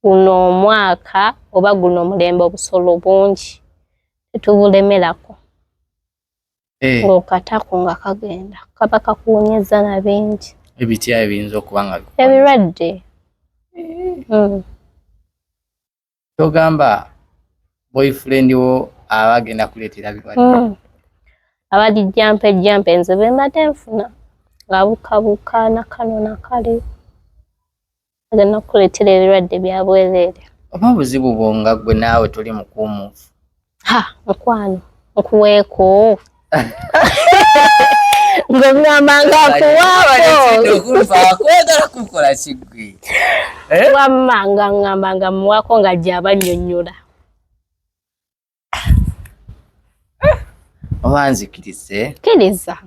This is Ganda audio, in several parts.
Guno omwaka oba guno omulembe obusolo bungi tetubulemerako. Eh. Ng'okatako nga kagenda kaba kakuwonyezza na bingi. Ebitya ebiyinza okuba nga ebirwadde. Kyogamba boyfriend wo aba agenda kuleetera birwadde? Abali jampe jampe nze be mbadde nfuna ng'abukabuka nakano nakale agenda kukuleetera ebirwadde bya bwereere. Oba buzibu bwo nga ggwe naawe toli mukuumuufu? Ha, mukwano nkuweeko ng'ogamba nga nkuwaako oyagala kukola kiggwe eh? Wamma nga ngamba nga muwaako nga gyaba nnyonnyola. Oba nzikirize? Kkiriza,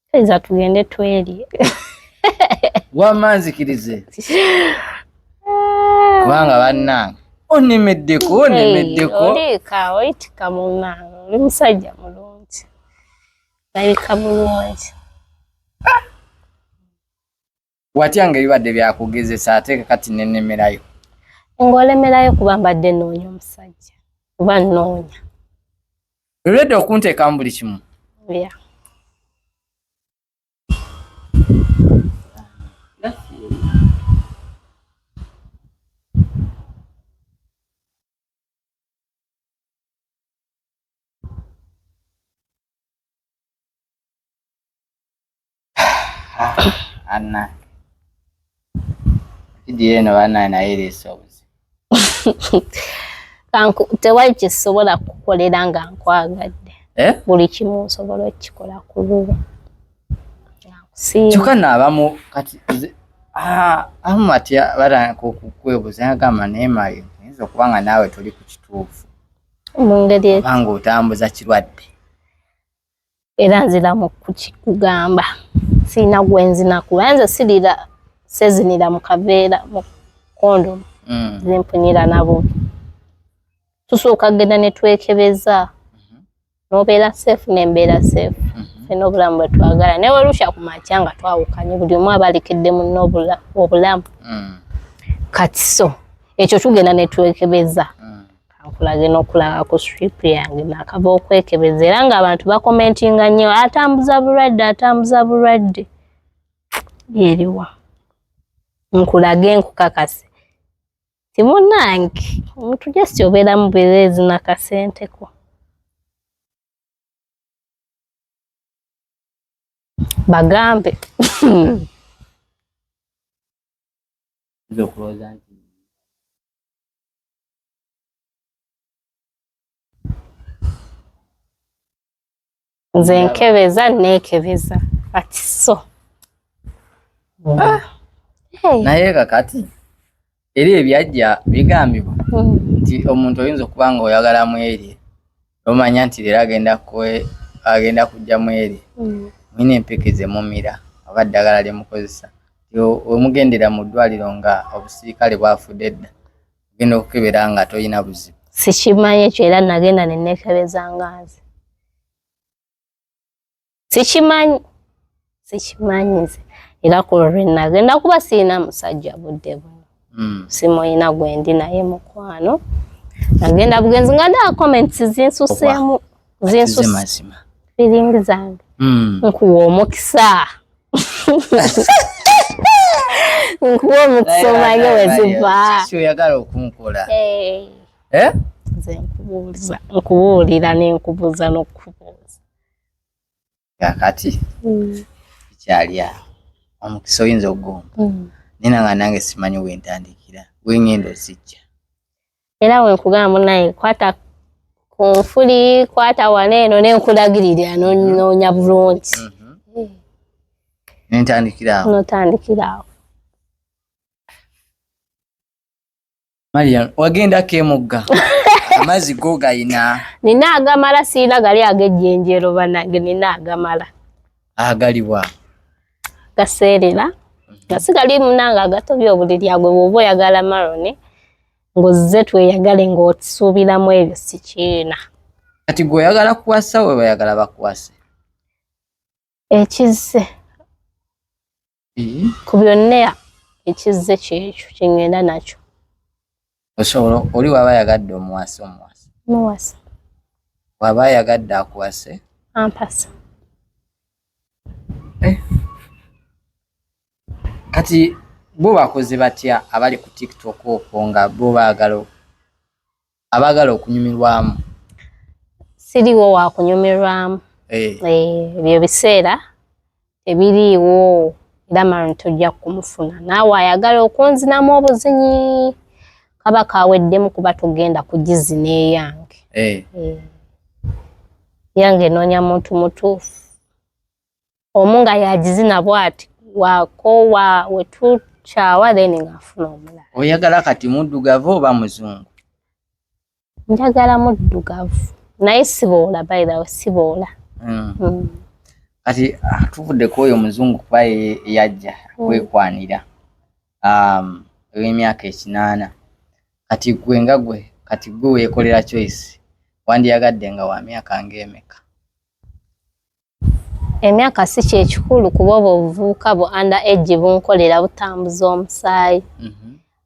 kkiriza tugende twerye. Wamma nzikirize kubanga bannange onemeddeko, onemeddeko. Oliika oyitika munnange, oli musajja mulungi, labika bulungi. Watya nga ebibadde byakugezesa ate kati nenemerayo? Ng'olemerayo kuba mbadde nnoonya omusajja oba nnoonya. Olwedde okunteekamu buli kimu? Yeah. Anna vidiyo eno banaye naye ereese obuzibu. Tewali kyesobola kukolera nga nkwagadde. Eh? Buli kimu nsobola okukikola ku lulwo. Kyokka nno abamu kati abamu atya batandika okukwebuuza agamba naye Mario oyinza okuba nga naawe toli ku kituufu mu ngeri oba nga otambuza kirwadde. Era nziramu kukikugamba sirina gwenzina kuba nze sirira sezinira mu kaveera mu kondomu. Zimpunyira na bubi. Tusooka kugenda ne twekebeza. N'obeera safe n'embeera safe. Ffenna obulamu bwe twagala naye werusha ku makya nga twawukanye buli omu aba alekedde munne obulamu. Kati so ekyo tugenda ne twekebeza. Nkulage n'okulaga ku strip yange nakava okwekebeza era ng'abantu bakomentinga nnyo atambuza bulwadde atambuza bulwadde eriwa nkulage nkukakase ti munnange omuntu just obeeramu bubeezi nakasenteko bagambe. Okulowooza nti nze nkebeza neekebeza kati so. Ah. Naye kakati era ebyajja bigambibwa nti omuntu oyinza okuba nga oyagala mweri omanya nti leero agenda kujja mweri mulina empeke zemumira oba ddagala lyemukozesa wemugendera mu ddwaliro nga obusirikale bwafudde dda ogenda okukebera nga tolina buzibu. Sikimanyi ekyo era nagenda nenekebeza nga nze sikimanyi, sikimanyi nze era ku lwe nagenda kuba sirina musajja budde buno. Simuyina gwendi naye mukwano nagenda bugenzi nga ndaba comments zinsuseemu zinsusse feeling zange. Nkuwa omukisa nkuwa omukisa omanye weziva. Oyagala okunkola? Eh? Nze nkubuulira nenkubuuza n'okukubuuza. Kakati kikyali awo omukisa oyinza okugomba nina nga nange simanyi wentandikira wengenda ozijja. Era wenkugamba munaye kwata ku nfuli kwata wano eno nenkulagirira nonoonya bulungi. Nentandikira awo. Notandikira awo. Mariam wagendako emugga amazzi go gayina? Nina agamala sirina gali ag'ejjenjero bannange nina agamala. Agaliwa? Gaseerera nga si gali munange agatobya obuliri agwe bw'oba oyagala maroni ng'ozze tweyagale ng'osuubiramu ebyo si kiina. Kati gwe oyagala kuwasa we bayagala bakuwase? Ekizze ku byonna ekizze kyekyo kye ŋŋenda nakyo. Osobola oli waba ayagadde omuwase, omuwase? Muwasa. Waba ayagadde akuwase? Ampasa. Eh. Kati bo bakoze batya abali ku TikTok okwo nga bo baagala, abaagala okunyumirwamu? Siriwo wakunyumirwamu. Eh. Eh, ebyo biseera tebiriiwo, era mano tojja kumufuna. Naawe ayagala okunzinamu obuzinyi, kaba kaweddemu, kuba togenda kugizina eyange. Eh. Eh. Yange enoonya muntu mutuufu, omu nga yagizina bwati wakowa wetukyawa, then ng'afuna omulala. Oyagala kati muddugavu oba muzungu? Njagala muddugavu, naye siboola. By the way, siboola. Kati tuvudde ku oyo muzungu kuba ye yajja kwekwanira ow'emyaka 80. Kati gwe nga gwe, kati gwe weekolera choice, wandiyagadde nga wa myaka ng'emeka? Emyaka si kyekikulu, kuba obwo obuvubuka bu under age bunkolera, butambuza omusaayi.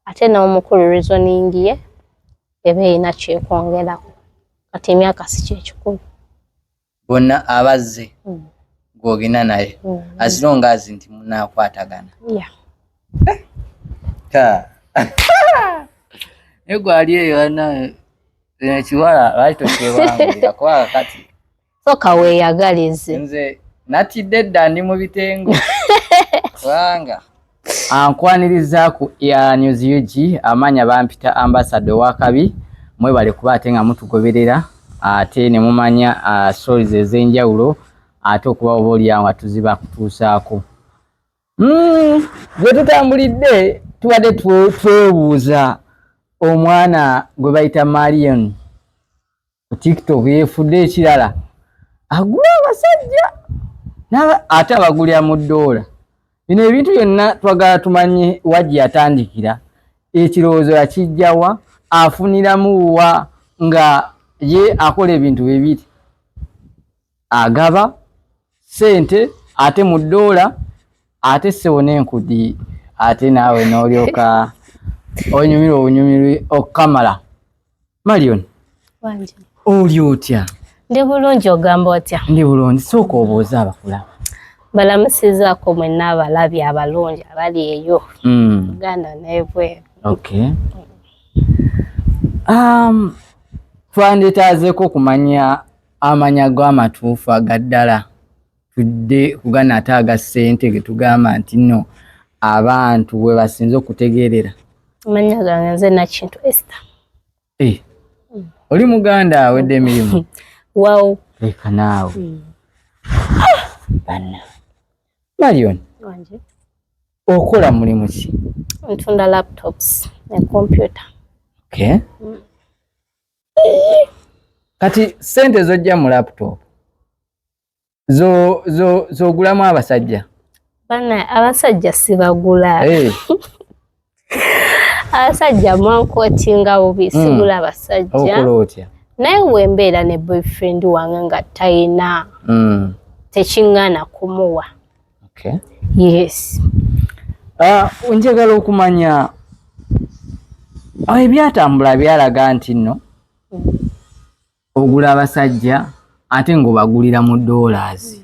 Ate n'omukulu reasoning ye eba erina kyekwongerako. Kati emyaka si kyekikulu. Bonna abazze gw'ogenda naye, as long as nti munaakwatagana? Yeah. Ta naye gwali eyo ana ekiwala, lwaki tokyewangulira? Kuba kati Soka weeyagalize. Nze natidde dda, ndi mu bitengo, kubanga ankwaniriza ku ya News UG. Amanya bampita Ambassador owakabi. Mwebale kuba ate nga mutugoberera, ate ne mumanya stories ez'enjawulo, ate okuba oba oliawo nga tuziba kutuusaako. Bwe tutambulidde, tubadde twebuuza omwana gwe bayita Marion ku TikTok, yeefudde ekirala, agula abasajja ate abagulira mu ddoola. Bino ebintu byonna twagala tumanye wajja yatandikira, ekirowoozo yakijjawa, afuniramu wa nga ye akola ebintu bibiri, agaba sente ate mu ddoola, ate sewo n'enkudi, ate naawe n'olyoka onyumirwa obunyumirwi okukamala. Marion, Wangi. oli otya? Ndi bulungi, ogamba otya? Ndi bulungi. Sooka obuuze abakulaba. Balamusizaako mwenna abalabi abalungi abali eyo Uganda n'ebweru. Okay. Twandetaazeeko okumanya amanya go amatuufu aga ddala, tudde kugana ate aga ssente ge tugamba nti nno abantu bwe basinze okutegeerera. Amannya gange nze Nakintu Esther. Eh, oli muganda awedde emirimu? Wawu. Leka naawe. Banna Marion, Wangi. okola mulimu ki? Ntunda laptops ne computer. Okay. Kati sente zojja mu laptop zo zo zogulamu abasajja? Bana, abasajja sibagula. Hey. Abasajja mwankotinga bubi. Sigula abasajja. Okola otya? Naye wembeera ne boyfriend wange nga tayina, tekiŋŋaana kumuwa. Yes. Njagala okumanya, ebyatambula byalaga nti nno ogula abasajja ate ng'obagulira mu dollars.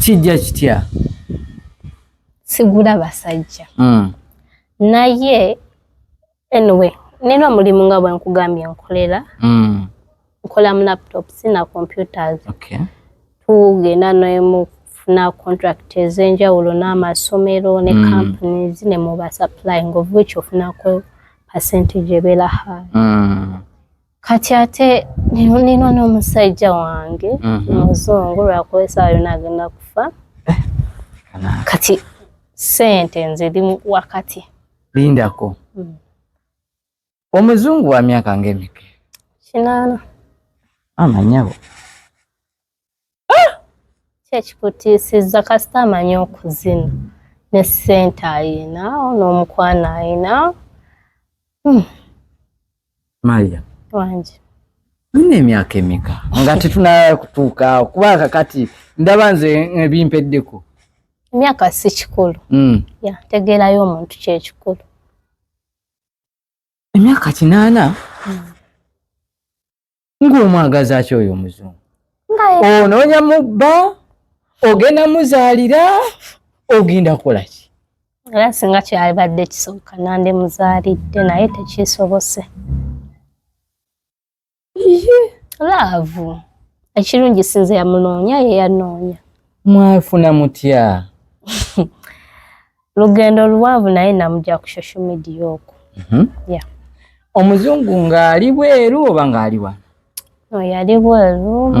Kijja kitya? Sigula basajja. Naye anyway, nina omulimu nga bwe nkugambye nkolera, nkola mu laptops na computers. Tugenda nemufuna contract ez'enjawulo n'amasomero ne companies ne muba supplying, of which ofunako percentage ebeera high. Kati ate nina n'omusajja wange muzungu, lwakuba essaawa yonna agenda kufa. Kati sente nziri wakati. Lindako. Omuzungu wa myaka ng'emeka? 80. Amanyabo. Kyekikutiisizza? Kasita amanyi okuzina ne sente ayina n'omukwano ayina. Maria, Wangi. Olina emyaka emeka nga tetunala kutuuka? Kuba kakati ndaba nze ebimpeddeko. Emyaka si kikulu. Ya, ntegeerayo omuntu kyekikulu. Emyaka 80? Ng'omwagaza ki oyo omuzungu? Onoonya mubba, ogenda muzaalira, ogenda kukola ki? Era singa kyabadde kisoboka nandimuzaalidde, naye tekisobose. Love ekirungi sinze yamunoonya, ye yanoonya. Mwafuna mutya? Lugendo luwanvu, naye namujja ku social media okwo. Yeah. Omuzungu ng'ali bweru oba ng'ali wano? No, yali bweru.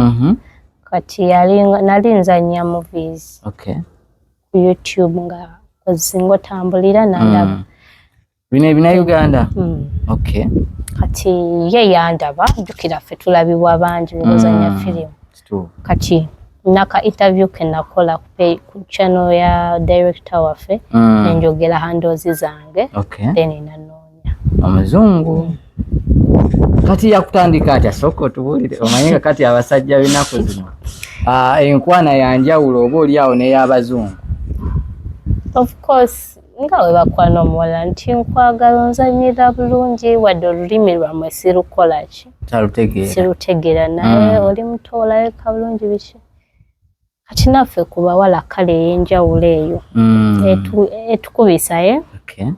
Kati yali nali nzanya movies ku YouTube nga ozinga otambulira nandaba. Bino ebina Uganda? Mm. Okay. Kati ye yandaba, jjukira ffe tulabibwa bangi bwozanya firimu. Kituufu. Kati naka interview ke nakola ku channel ya director waffe, nenjogera handles zange, then nanoonya. Omuzungu kati yakutandika atya? Sooka otubuulire, omanye nga kati abasajja b'ennaku zino, ah, enkwana yanjawulo oba oli awo n'ey'abazungu. Of course, nga we bakwana omuwala nti nkwagala, onzanyira bulungi, wadde olulimi lwammwe sirukola ki, talutegeera, sirutegeera, naye oli muto, olabika bulungi, biki. Kati naffe ku bawala kale ey'enjawulo eyo etukubisa ye. Okay.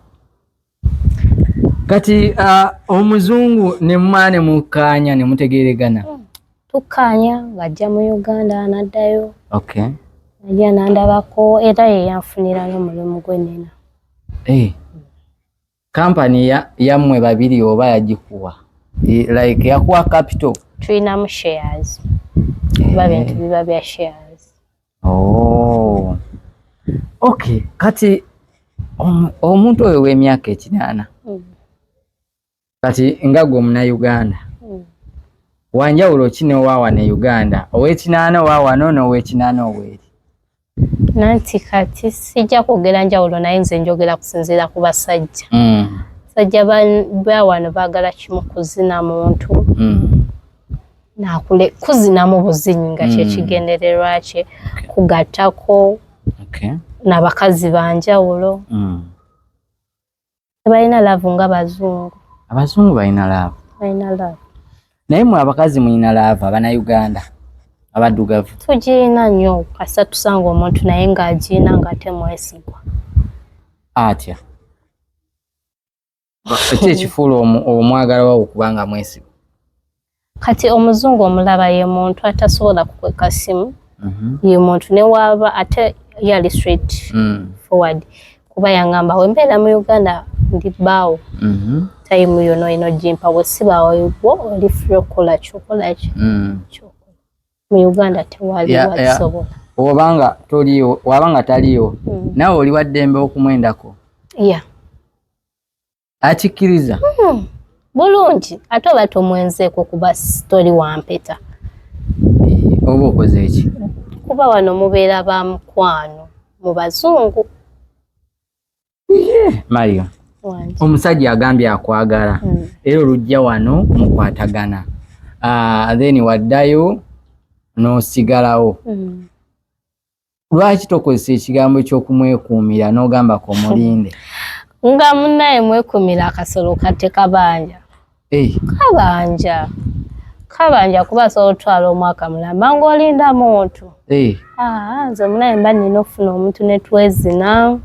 Kati omuzungu ne mumala ne mukkaanya ne mutegeeregana? Tukkaanya ng'ajja mu Uganda n'addayo. Najja nandabako, era ye yanfunira n'omulimu gwe nnina. Eh. Kampani ya yammwe babiri oba yagikuwa? Like yakuwa capital? Tulinamu shares, kuba bintu biba bya shares. Oh. Okay, kati omuntu oyo w'emyaka 80, kati nga gwe omunnayuganda, wanjawulo ki n'owa wano e Uganda, ow'ekinaana owa wano n'ow'ekinaana oweeri? Nanti kati sijja kwogera njawulo, naye nze njogera kusinziira ku basajja. Basajja ba wano baagala kimu, kuzina muntu, nakule kuzinamu buzinyi nga kyekigendererwa kye, kugattako n'abakazi banjawulo. Tebalina love nga bazungu. Abazungu balina love? Balina love. Naye mwe abakazi mulina love, abannayuganda abaddugavu? Tugirina nnyo, kasita tusanga omuntu naye ng'agirina ng'ate mwesigwa. Atya? Ki ekifuula omwagalwa wo okuba nga mwesigwa? Kati omuzungu omulaba ye muntu atasobola kukweka simu, ye muntu newaaba ate yali straight forward, kuba yangamba wembeera mu Uganda ndi bbaawo, time yonna olina ogimpa, bwe sibaawo gwo oli free okukola kyokola ki kyokola. Mu Uganda tewali wakisobola. Obanga toliiwo, waba nga taliiwo, naawe oli waddembe okumwendako? Yeah. Akikkiriza? Bulungi, ate oba tomwenzeeko kuba toli wampeta. Eh, oba okoze eki? Kuba wano mubeera ba mukwano mu bazungu. Mario, Wangi. omusajja agambye akwagala, era olujja wano mukwatagana. Ah, then waddayo n'osigalawo. Lwaki tokozesa ekigambo ky'okumwekuumira n'ogamba komulinde? Nga munnaye mwekumira akasolo kate kabanja. Eh, Kabanja, kabanja, kuba asobola otwala omwaka mulamba ng'olinda muntu. Ah, nze munaye mba nina okufuna omuntu netwezina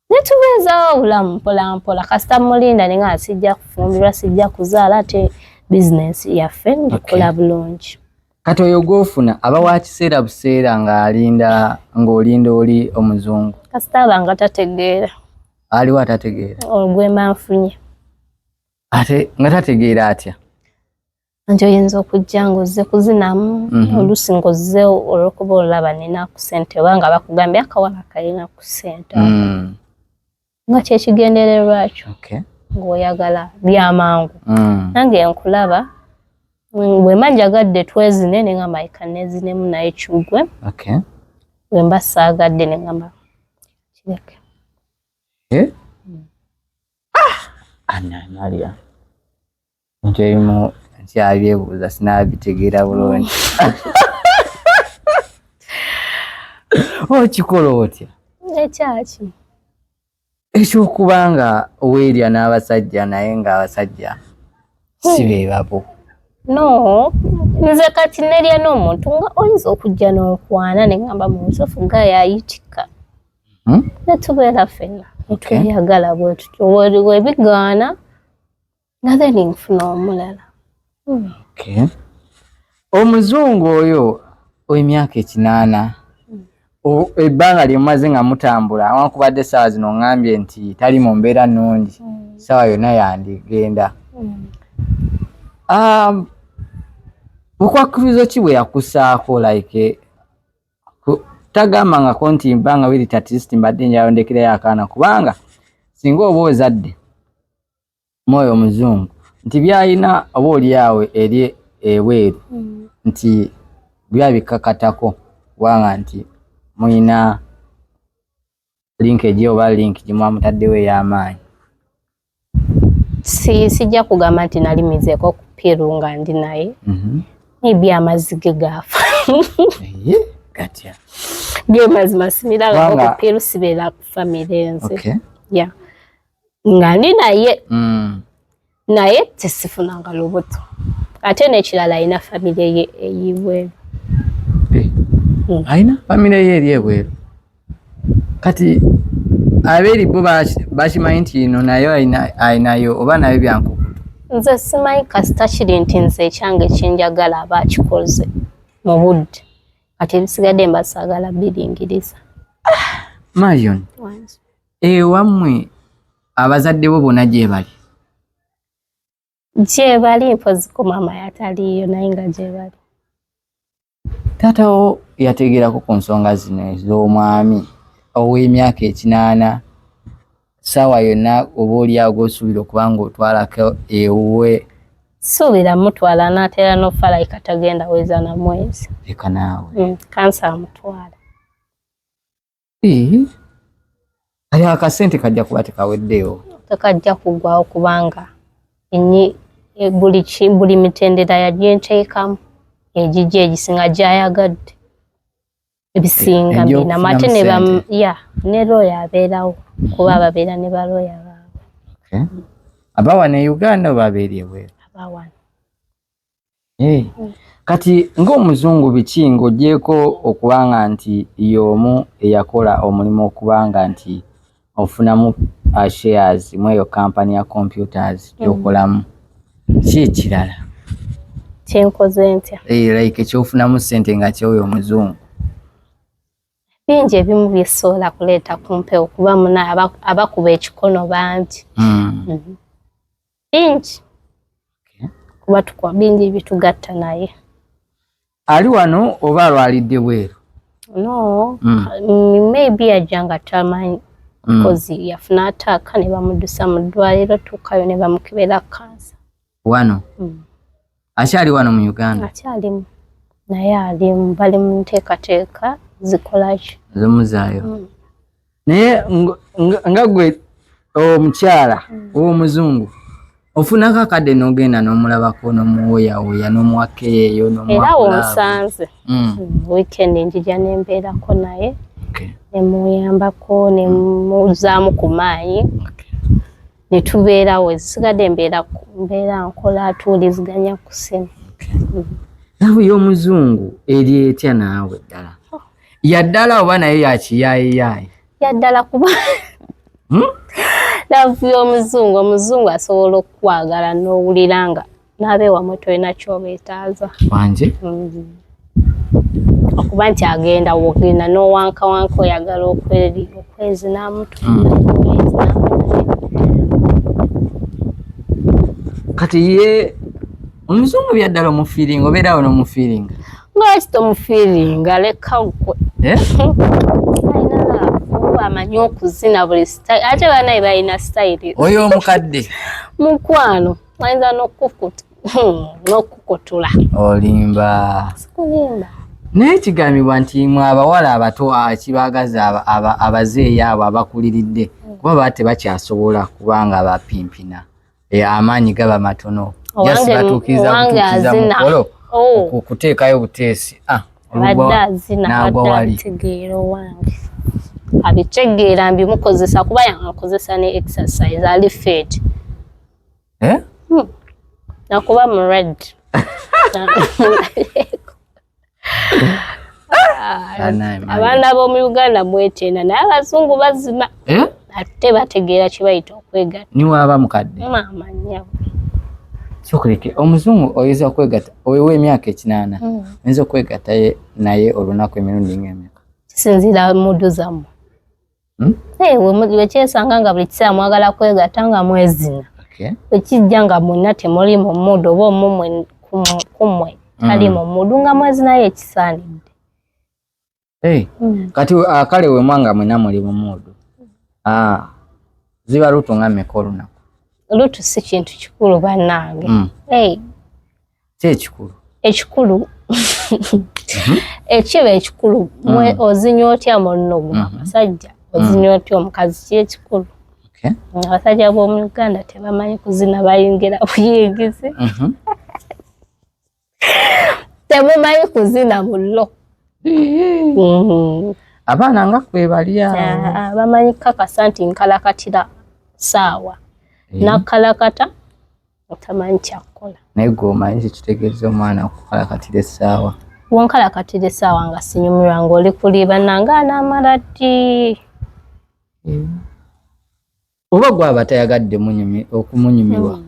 netubeezaawo obulamu mpola mpola. Kasita mulinda ninga sijja kufumbirwa, sijja kuzaala, ate bizinensi yaffe ngikola bulungi. Kati oyo gw'ofuna aba wa kiseera buseera ng'alinda ng'olinda oli omuzungu? Kasita aba nga tategeera. Aliwo atategeera? Ogwemba nfunye. Ate nga tategeera atya? Anti oyinza okujja ng'ozze kuzinamu, oluusi ng'ozze olw'okuba olaba nina ku ssente, oba nga bakugambye akawala kalina ku ssente, nga kyekigendererwa kyo, ng'oyagala byamangu. Nange nkulaba, bwe mba njagadde twezine, ne ngamba eka neezinemu naye kiggwe. Bwe mba saagadde, ne ngamba kireke. Eh? Ah! Ana Maria. Ebintu ebimu nkyabyebuuza, sinabitegeera bulungi. Okikola otya? Ekyaki? Ekyokuba nga weerya n'abasajja naye ng'abasajja si be babo. No, nze kati nerya n'omuntu nga oyinza okujja n'onkwana ne ŋŋamba mu nsofu nga yayitika. Ne tubeera ffenna ne tweyagala bwe tutyo, webigaana nga then nfuna omulala. Okay. Omuzungu oyo ow'emyaka 80 ebbanga lye mumaze nga mutambula, awankubadde essaawa zino ŋŋambye nti tali mu mbeera nnungi, ssaawa yonna yandigenda. Bukwakkulizo ki bwe yakussaako, like tagambangako nti bbanga biri at least mbadde njagala ndekerayo akaana, kubanga singa oba ozadde mwoyo omuzungu nti byalina oba oliawo eri ebweru nti byabikakatako, kubanga nti mulina linkage oba link gye muba mutaddewo ey'amaanyi. Si sijja kugamba nti nalimizeeko ku pill nga ndi naye. Maybe amazzi ge gaafa. Gatya? Ge mazima simirangako ku pill, sibeera ku famire nze. Yeah. Nga ndi naye naye tesifunanga lubuto, ate n'ekirala alina famire ye eyibweru. Alina famire ye eri ebweru, kati abeeri bo bakimanyi nti ino naye alinayo oba nayo byankukutu? Nze simanyi, kasita kiri nti nze ekyange kyenjagala aba akikoze mu budde, kati ebisigadde mba saagala biringiriza. Marion, ewammwe abazadde bo bonna gye bali? Gyebali, mpoziko maama yataliiyo, naye nga gyebali. Taatawo yategeerako ku nsonga zino ez'omwami ow'emyaka 80, ssaawa yonna oba oliawo gw'osuubira okuba ng'otwalako ewuwe? Suubira mutwala, anaatera n'okufa, like tagenda weza na mwezi. Leka naawe. Kansa amutwala. Kali akasente kajja kuba tekaweddeyo. Tekajja kuggwawo, kubanga buli mitendera yaginteekamu egijja egisinga gyayagadde ebisinga binamu, ate ne ya ne looya abeerawo, kuba babeera ne balooya baabwe. Abawana e Uganda oba abeeri ebweru? Abawana. Kati ng'omuzungu biki, ng'ogyeko okubanga nti y'omu eyakola omulimu okubanga nti ofunamu shares mu eyo kampani ya computers gy'okolamu, ki ekirala? Kyenkoze ntya? Like ekyofunamu ssente nga kyoyo omuzungu. Bingi, ebimu byesobola kuleeta kumpewo kuba muna abakuba ekikono bangi. Bingi kuba tukwa bingi bitugatta naye. Ali wano oba alwalidde bweru? No, maybe yajja nga tamanyi, because yafuna attack ne bamuddusa mu ddwaliro, tuukayo ne bamukebera kansa. Wano? Akyali wano mu Uganda? Akyalimu, naye alimu, bali mu nteekateeka zikolaki. Zomuzaayo. Naye nga gwe omukyala ow'omuzungu, ofunako akadde n'ogenda n'omulabako, n'omuwoyawoya, n'omuwakeeyo? Era wonsanze weekend njija nembeerako naye, nemuyambako, nemuzaamu ku maanyi, netubeerawo. Ezisigadde mbeera mbeera nkola, tuwuliziganya ku ssimu. Love y'omuzungu eri etya naawe ddala? Yaddala oba naye yakiyaayiyayi? Yaddala, kuba love y'omuzungu, omuzungu asobola okukwagala n'owulira nga n'abeewamwe tolina kyobeetaaza. Wanje? Okuba nti agenda wogenda n'owankawanka, oyagala okwezinamu. Kati ye omuzungu byaddala omufeelinga, obeerawo n'omufeelinga? Lwaki tomufiiringa? Leka gwe. Eh? Alina love, amanyi okuzina buli style, ate banaye balina style. Oyo omukadde? Mukwano, ayinza n'okukutula. Olimba. Sikulimba. Naye kigambibwa nti mwe abawala abato kibagaza abazeeyi abo abakuliridde, kuba baba tebakyasobola kubanga bapimpina, amaanyi gaba matono, just batuukiriza Owange butuukiriza azina. mukolo. Oh. Okuteekayo buteesi abadde azina. N'agwa Abadde wali. abitegeera owange. Abitegeera mbimukozesa kuba yankozesa ne exercise ali fit. Eh? Nakuba mu red. Abaana b'omu Uganda mwetenda naye abazungu bazima. Eh? Ate bategeera kye bayita okwegatta. Niwaaba mukadde. Maama nnyabo. Sokuleke omuzungu oyinza okwegatta oyo w'emyaka 80 oyinza okwegatta naye olunaku emirundi ng'emeka? Kisinziira muddu zammwe. Wekyesanga nga buli kiseera mwagala kwegatta nga mwezina. Ekijja nga mwenna temuli mu muddu oba omumwe kummwe tali mu muddu nga mwezinayo ekisaanidde. Kati kale wemwa nga mwenna muli mu muddu. Ziba lutu nga mmeka olunaku? Lutu si kintu kikulu bannange. Ki ekikulu? Ekikulu. Ekiba ekikulu ozinywa otya munno gwe omusajja, ozinywa otya omukazi, ki ekikulu? Abasajja b'omu Uganda tebamanyi kuzina, bayingira buyingizi. Temumanyi kuzina mullo. Abaana nga kwe bali awo. Bamanyi kakasa nti nkalakatira ssaawa. Nakalakata otamanyi kyakukola. Naye gwe omanyi kikitegeeza omwana okukalakatira essaawa? Wonkalakatira essaawa nga sinyumirwa ng'oli kuliba nange anaamala ddi? Oba gw'aba tayagadde okumunyumirwa?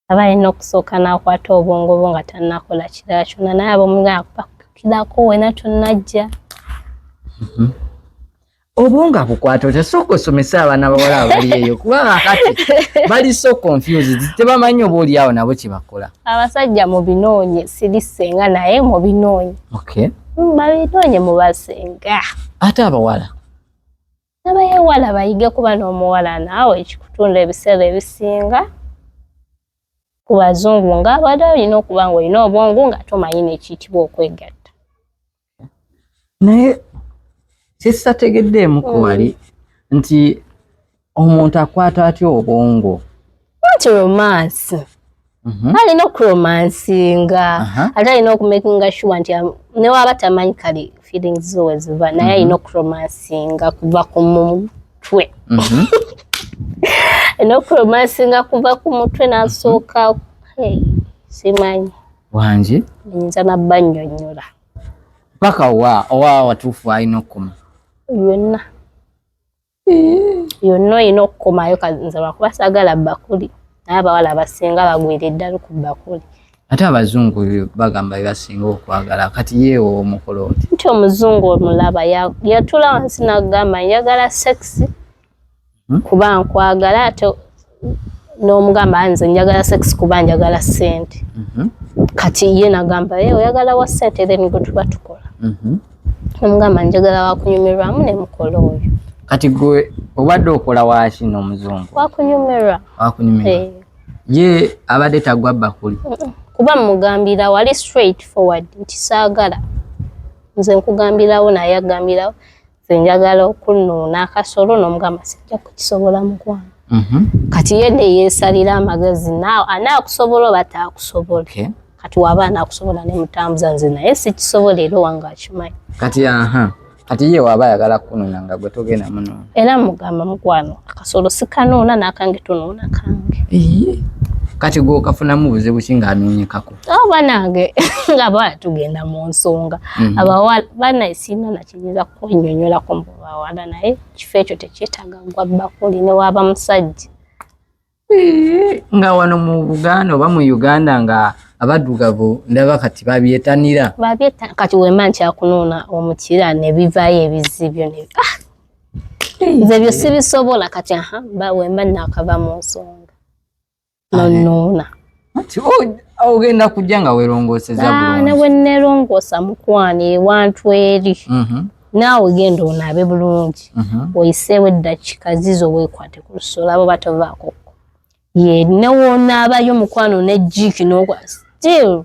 Aba alina okusooka n'akwata obwongo bwo nga tannakola kirala kyonna, naye ab'omuganda kupakirako wena tonnajja. Obwongo abukwata otya? Sooka osomese abaana bawala abali eyo kubanga kati bali so confused, tebamanyi oba oli awo nabo kye bakola. Abasajja mubinoonye, siri ssenga naye mubinoonye. Babinoonye mubasenga. Ate abawala? Abayewala bayige kuba n'omuwala naawe ekikutunda ebiseera ebisinga ku bazungu ng'abadde olina okuba ng'olina obwongo nga tomanyi n'ekiyitibwa okwegatta. Naye kyesategeddeemuko wali nti omuntu akwata atya obwongo? Anti romance. Alina okuromansinga, ate alina okumakinga sure nti newaba tamanyi kale feelings zo we ziva, naye alina okuromansinga kuva ku mutwe. Alina okuromansinga kuva ku mutwe n'asooka, simanyi. Wangi? Nyinza nabba nnyonnyola. Paka wa owa watuufu alina okukoma? Yonna. Yonna olina okukomayo, nze lwakuba saagala bbakuli, naye abawala abasinga bagwira eddalu ku bbakuli. Ate abazungu bagamba bebasinga okwagala, kati yeewo omukola oti? Nti omuzungu omulaba yatuula wansi n'agamba njagala sex kuba nkwagala, ate n'omugamba nze njagala sex kuba njagala ssente. Kati ye n'agamba oyagala wa ssente, then gwe tuba tukola. Omugamba njagala wakunyumirwamu ne mukola oyo. Kati gwe obadde okola waaki n'omuzungu? Wakunyumirwa. Wakunyumirwa. Ye abadde tagwa bbakuli? Kuba mugambira wali straight forward nti saagala. Nze nkugambirawo naye agambirawo nze njagala okunnuuna akasolo, n'omugamba sijja kukisobola mukwano. Kati ye ne yeesalira amagezi anaakusobola oba taakusobola. Kati waba anaakusobola ne mutambuza, nze naye sikisobola era owange akimanyi. Kati kati ye waba ayagala kunuuna nga gwe togenda munuuna? Era mugamba mukwano akasolo sikanuuna n'akange tonuuna kange. Kati gwe okafunamu buzibu ki ng'anuunyekako? Banange nga abawala tugenda mu nsonga. Abawala bannaye sirina na kiyinza kunnyonnyolako mu bawala, naye ekifo ekyo tekyetaaga gwa bbakuli ne waaba musajja. Nga wano mu Buganda oba mu Uganda nga abaddugavu ndaba kati babyetanira. Kati wemba nkyakunuuna omukira ne bivaayo ebizibyo ne nze ebyo sibisobola kati wemba naakava mu nsonga nonuuna. Ogenda kujja nga weerongooseza bulungi. Ne bwe neerongoosa mukwano ewantu eri. Naawe genda onaabe bulungi. Oyiseewo eddakiika zizo weekwate ku lusolo abo batovaako. Ye ne w'onaabayo mukwano ne jjiiki n'okwa still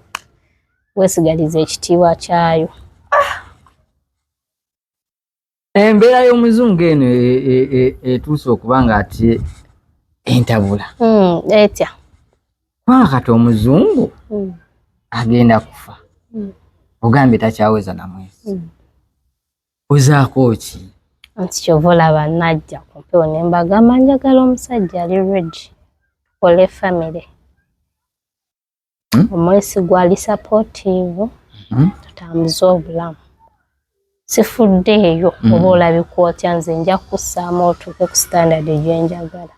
weesigaliza ekitiibwa kyayo. Embeera y'omuzungu eno etuuse okuba nga ati entabula. Etya? Kubanga kati omuzungu agenda kufa. Ogambye takyaweza na mwezi. Ozaako ki? Anti kyova olaba najja ku mpewo ne mbagamba njagala omusajja ali ready tukole family. Omwesigwa, ali supportive, tutambuze obulamu. Sifuddeeyo oba olabika otya, nze nja kussaamu otuuke ku standard gyenjagala.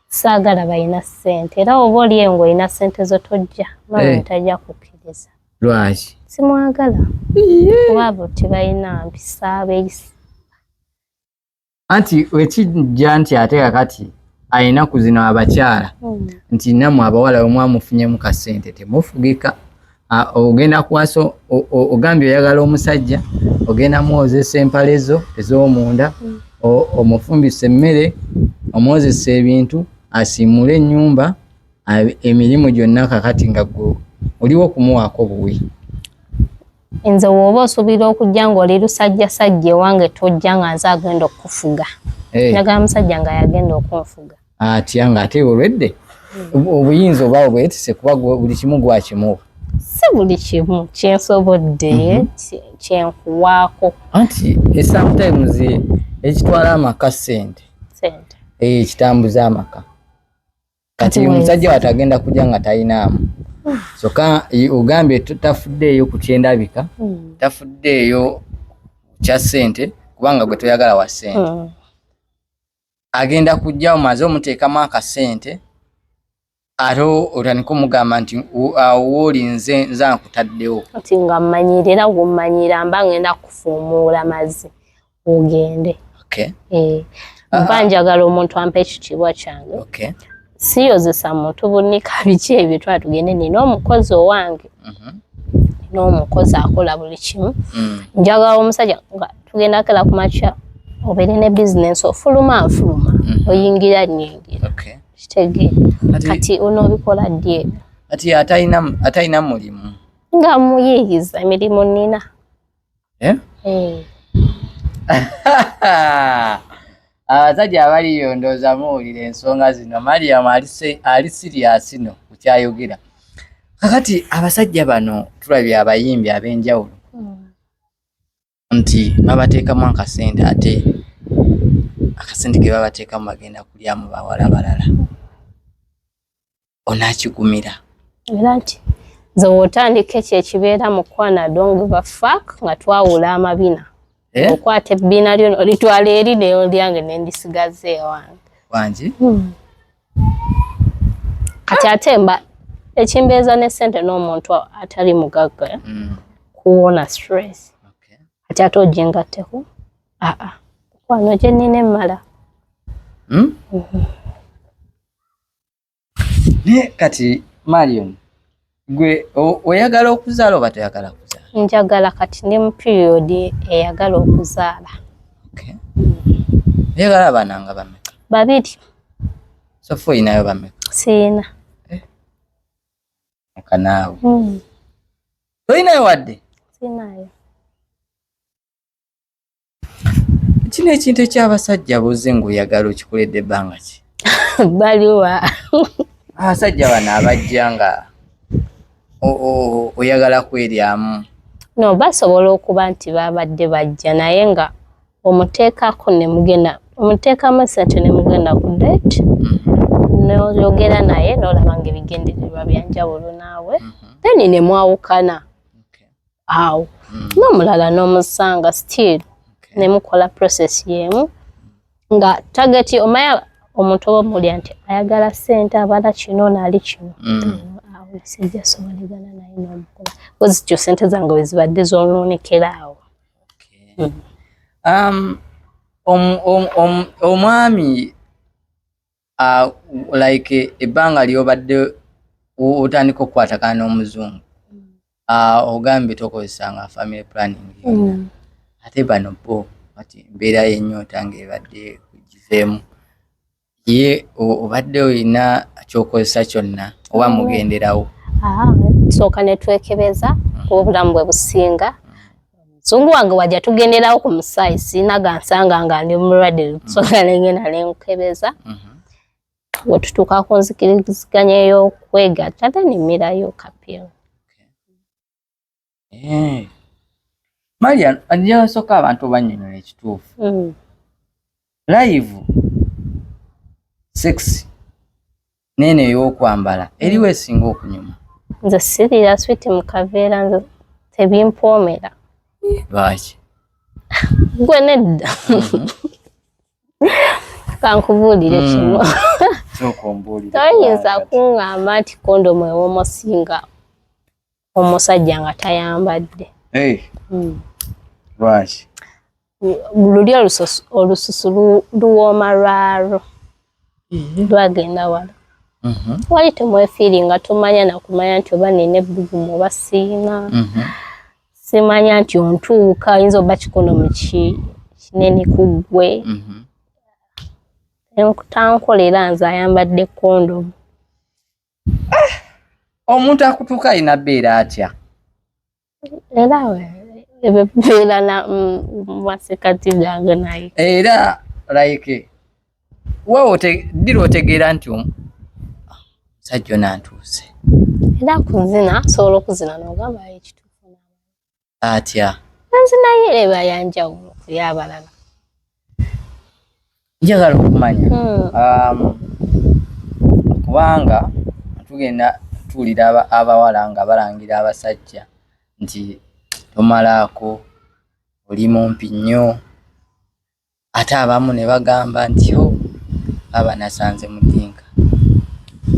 Saagala balina ssente, era oba oli eyo ng'olina ssente zo tojja mama. Tajja kukkiriza. Lwaki? Simwagala kuba abo tebalina mpisa, beeyisa. Anti wekijja nti ate kakati alina ku zino abakyala nti nammwe abawala bwe mwamufunyemu kasente temufugika. Ogenda kuwasa, ogambye oyagala omusajja ogenda mwozesa empale zo ez'omunda, omufumbisa emmere, omwozesa ebintu, asiimule ennyumba, emirimu gyonna, kakati nga gwe oliwo kumuwaako buwi. Nze woba osuubira okujja ng'oli lusajjasajja ewange, tojja nga nze agenda okukufuga. Njagala musajja nga yagenda okunfuga. Atya ng'ate olwedde obuyinza oba obwetise, kuba buli kimu gwakimuwa? Si buli kimu, kyensobodde kyenkuwaako. Anti sometimes ekitwala amaka ssente. Sente. Ekitambuza amaka. Kati omusajja wate agenda kujja nga talinaamu, kyokka ogambye tafuddeeyo ku kyendabika, tafuddeeyo kya ssente, kubanga gwe toyagala wa ssente. Agenda kujja omaze omuteekamu akasente, ate otandika omugamba nti awo wooli nze nza nkutaddewo. Nti nga mmanyira, era gwommanyira mba ngenda kufuumuula mazzi ogende. Mba njagala omuntu ampa ekitiibwa kyange. Siyozesa muntu bunika biki ebyo, twala tugende, nina omukozi owange, nina omukozi akola buli kimu. Njagala omusajja nga tugenda kera ku makya obeere ne bizinensi, ofuluma nfuluma, oyingira nyingira. Kitegeera? Kati onoobikola ddi ebyo? Kati atalina mulimu? Nga muyiiyiza emirimu, nina. Eh? Eh. Abasajja abaliyo ndowooza muwulira ensonga zino. Mariam ali serious no kukyayogera. Kakati abasajja bano tulabye abayimbi ab'enjawulo nti babateekamu akasente, ate akasente ke babateekamu bagenda kulyamu bawala balala. Onaakigumira? Era nti nze wootandika ekyo ekibeera mu kwana, don't give a fuck nga twawula amabina. Eh? Okwata ebbina lyo olitwala eri, neryange nendisigaza ewange. Wangi. Kati ate mba ekimbeeza ne ssente n'omuntu atali mugagga kuwona stress. Kati ate ogingatteko, aa, mukwano gye nnina emmala. Naye kati Marion, gwe oyagala okuzaala oba toyagala kuzaala? Njagala, kati ndi mu period eyagala okuzaala. Okay. Oyagala abaana nga bameka? 2. So far oyinayo bameka? Siina. Kanaawe toyinayo wadde? Siinayo. Kino ekintu ekyabasajja buze ng'oyagala okikoledde ebbanga ki? Baliwa? Abasajja bano abajja nga oyagala kweryamu. No, basobola okuba nti babadde bajja, naye nga omuteekako ne mugenda, omuteekamu esente ne mugenda ku date, noyogera naye nolaba nga ebigendererwa byanjawulo naawe, then ne mwawukana awo, n'omulala n'omusanga still ne mukola process y'emu nga target omanya omuntu oba omulya nti ayagala ssente, abala kino naali kino. Awo sijja sobolegana naye n'omukola bwezityo, ssente zange we zibadde zonoonekera awo. Omwami like ebbanga lyobadde otandika okukwatagana n'omuzungu, ogambye tokozesanga family planning yonna. Ate bano bo kati embeera y'ennyonta ng'ebadde kugizeemu, ye obadde olina kyokozesa kyonna oba mugenderawo? Tusooka ne twekebeza kuba obulamu bwe businga. Muzungu wange wajja tugenderawo ku musaayi, siina gansanga nga ndi mulwadde, tusooka nengenda nenkebeza. We tutuuka ku nzikiriziganya ey'okwegatta, then mmirayo kapiru. Eh. Maria, njasooka abantu bannyonnyola ekituufu. Live sex neeno ey'okwambala eriwo esinga okunyuma? Nze sirira switi mu kaveera, nze tebimpoomera. Lwaki? Gwe nedda. Kankubuulire kino. Sooka ombuulire. Toyinza kuŋŋamba nti kondomu ewooma osinga omusajja nga tayambadde. Hey. Lwaki? Luli olususu luwooma lwalwo. Lwagenda wala. Wali temwefiiringa, tomanya nakumanya nti oba nina ebbugumu oba siina. Simanya nti ontuuka, oyinza oba kikonomu kinene ku ggwe. Tankolera nze ayambadde kondomu. Omuntu akutuuka alina bbeera atya? Era ebyo bibeera na masekati gange naye. Era like wewe ddi lw'otegeera nti omusajja ono antuuse? Era kuzina, asobola okuzina n'ogamba ekituufu. Atya? Enzina ye eba ya njawulo ku y'abalala. Njagala okumanya kubanga tugenda tuwulira abawala nga balangira abasajja nti tomalaako, oli mumpi nnyo, ate abamu ne bagamba nti o aba nasanze mudinka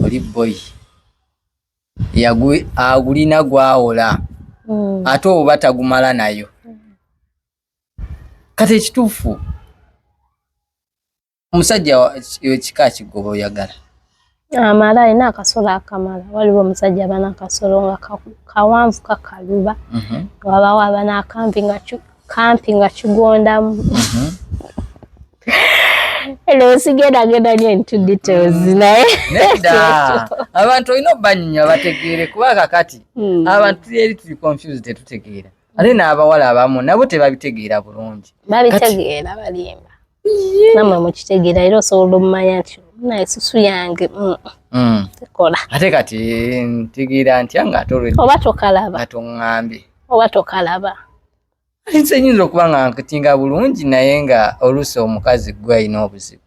oli boyi agulina gwawola ate oba tagumala nayo. Kati ekituufu omusajja ekika kigoba oyagala amala alina akasolo akamala. Waliwo omusajja aba n'akasolo nga kawanvu kakaluba, wabawo aba n'akampi nga kampi nga kigondamu. Eno sigenda genda nnyo into details naye nedda, abantu olina obbanyonyola bategeere, kuba kakati abantu tuli eri tuli confused, tetutegeera, ate n'abawala abamu nabo tebabitegeera bulungi. Babitegeera, balimba. Nammwe mukitegeera, era osobola omumanya nti naye susu yange tekola. Ate kati ntegeera ntya nga ate olwedde oba tokalaba nga toŋŋambye? Oba tokalaba. Nze nyinza okuba nga nkutinga bulungi, naye nga oluusi omukazi gwe alina obuzibu.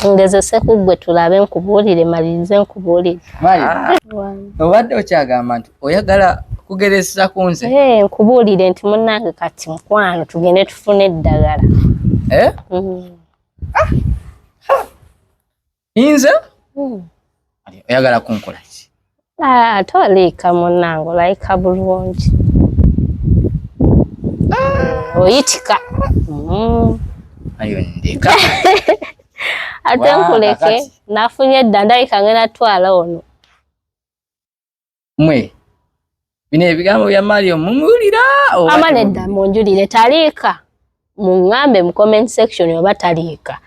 Ngezese ku ggwe tulabe, nkubuulire, malirize nkubuulire. Mali, obadde okyagamba nti oyagala kugeresa ku nze. Eh, nkubuulire nti munnange kati mukwano tugende tufune eddagala. Eh? Nze oyagala kunkola ki? Ah, ate oliika munnange, olayika bulungi, oyitika. Ayo ndeka. Ate nkuleke. Kakati. Nafunye edda, ndabika ngenda twala ono. Mwe bino ebigambo bya Mario mumuwulira oba Ama temubiwulira? Nedda, munjulire taliika, muŋŋambe mu comment section oba taliika.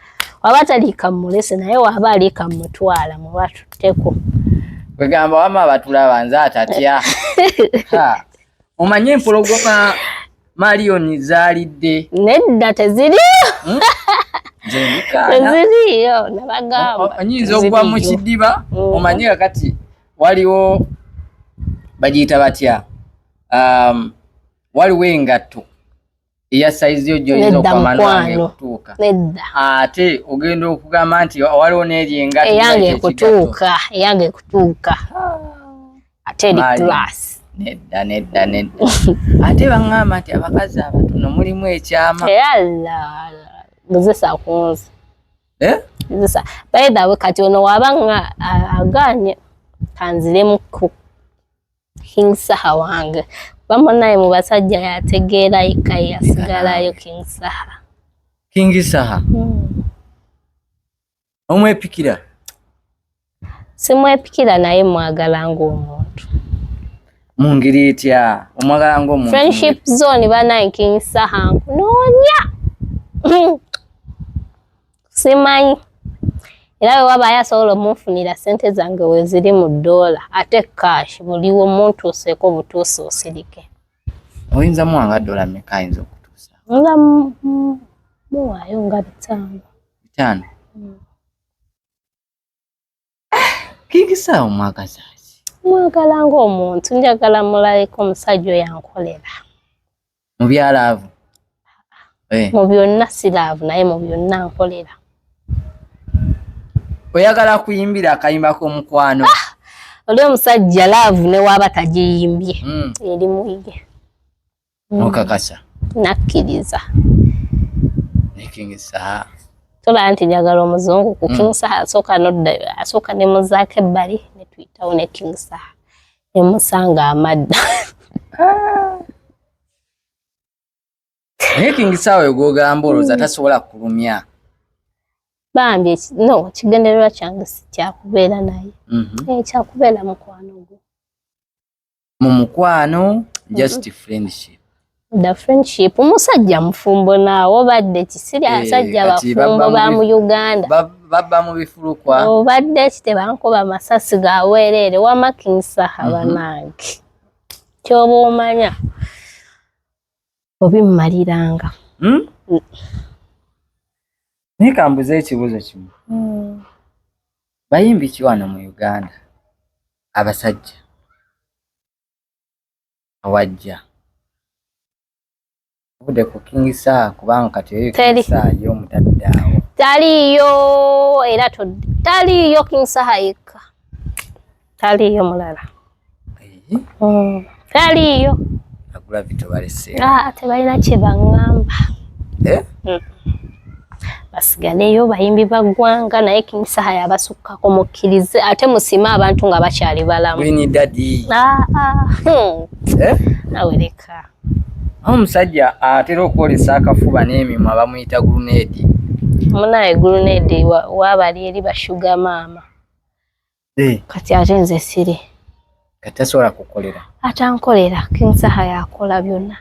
Waba taliika mumulese, naye waba aliika mumutwala mubatutteko. Kwegamba wama abatulaba nze atatya. Ha, omanye empologoma Marion zaalidde? Nedda, teziriyo. Nze ndikaana. Teziriyo, nabagamba. Oyinza okugwa mu teziriyo. kidiba. Omanye kakati waliwo bagiyita batya, waliwo engatto eya sayizi yo gy'oyinza Nedda, okwamana wange mukwano. ekutuuka. Nedda. Ate ogenda okugamba nti waliwo n'eri engatto eyange bayita ekigatto. Ekutuuka, eyange ekutuuka, ate eri Maali. class. Nedda, nedda, nedda, ate baŋŋamba nti abakazi abatono mulimu ekyama. Eyala gezesa kunze. Eh? Gezesa. By the way, kati ono waba nga aganye, kanziremu ku King Saha wange, bamunaye mu basajja yategeera yekka yasigalayo King Saha. King Saha? Omwepikira? Simwepikira, naye mwagala ng'omuntu. Mu ngeri etya omwagala ng'omuntu? Friendship zone banaye, King Saha nkunoonya, simanyi era bwe wabayo asobola omunfunira sente zange weziri mu ddoola ate cash, buliwo muntuuseeko butuusi osirike. Oyinza muwanga dola meka ayinza okutuusa? Nga muwaayo nga 500. 500? King Saha omwagaza ki? Mwagala ng'omuntu, njagala mulaleko omusajja oyo ankolera. Mu byalaavu? Mu byonna si love, naye mu byonna nkolera. Oyagala kuyimbira akayimba k'omukwano? Oli omusajja love ne waaba tagiyimbye, eri muye. Okakasa? Nakkiriza. Ne King Saha? Tolaba nti njagala omuzungu ku King Saha? Asooka nodda, asooka ne muzaako ebbali, ne tuyitawo ne King Saha, ne musanga amadda. Naye King Saha oyo gw'ogamba, olowooza tasobola kulumya? Bambi, no, kigendererwa kyange si kyakubeera naye. Kyakubeera mukwano gwe. Mu mukwano, just friendship? The friendship. Omusajja mufumbo, naawe obadde kisiri. Abasajja Kati bafumbo babba mu ba mu Uganda. Babba mu bifulukwa. Obadde ki? Tebankuba masasi ga bwereere. Wama King Saha, banange, kyoba omanya obimmaliranga. Naye kambuze ekibuuzo kimu. Bayimbi ki wano mu Uganda abasajja awajja obudde ku King Saha? Kubanga kati eyo Teri. King Saha ye omutadde awo. Taliiyo, era taliiyo. King Saha yekka, taliiyo mulala. Taliiyo. Agula vito balese. Ah, tebalina kye baŋŋamba. Eh? Basigaleyo bayimbi ba ggwanga, naye King Saha yabasukkako. Mukkirize ate musiime abantu nga bakyali balamu. Winnie Daddy? Ah, ah, Eh? Nawe leka. Omusajja atera okwolesa akafuba n'emimwa bamuyita Grenade. Munaye, Grenade waabali eri ba sugar mama. Kati ate nze siri. Kati tasobola kukolera? Atankolera. King Saha yakola byonna,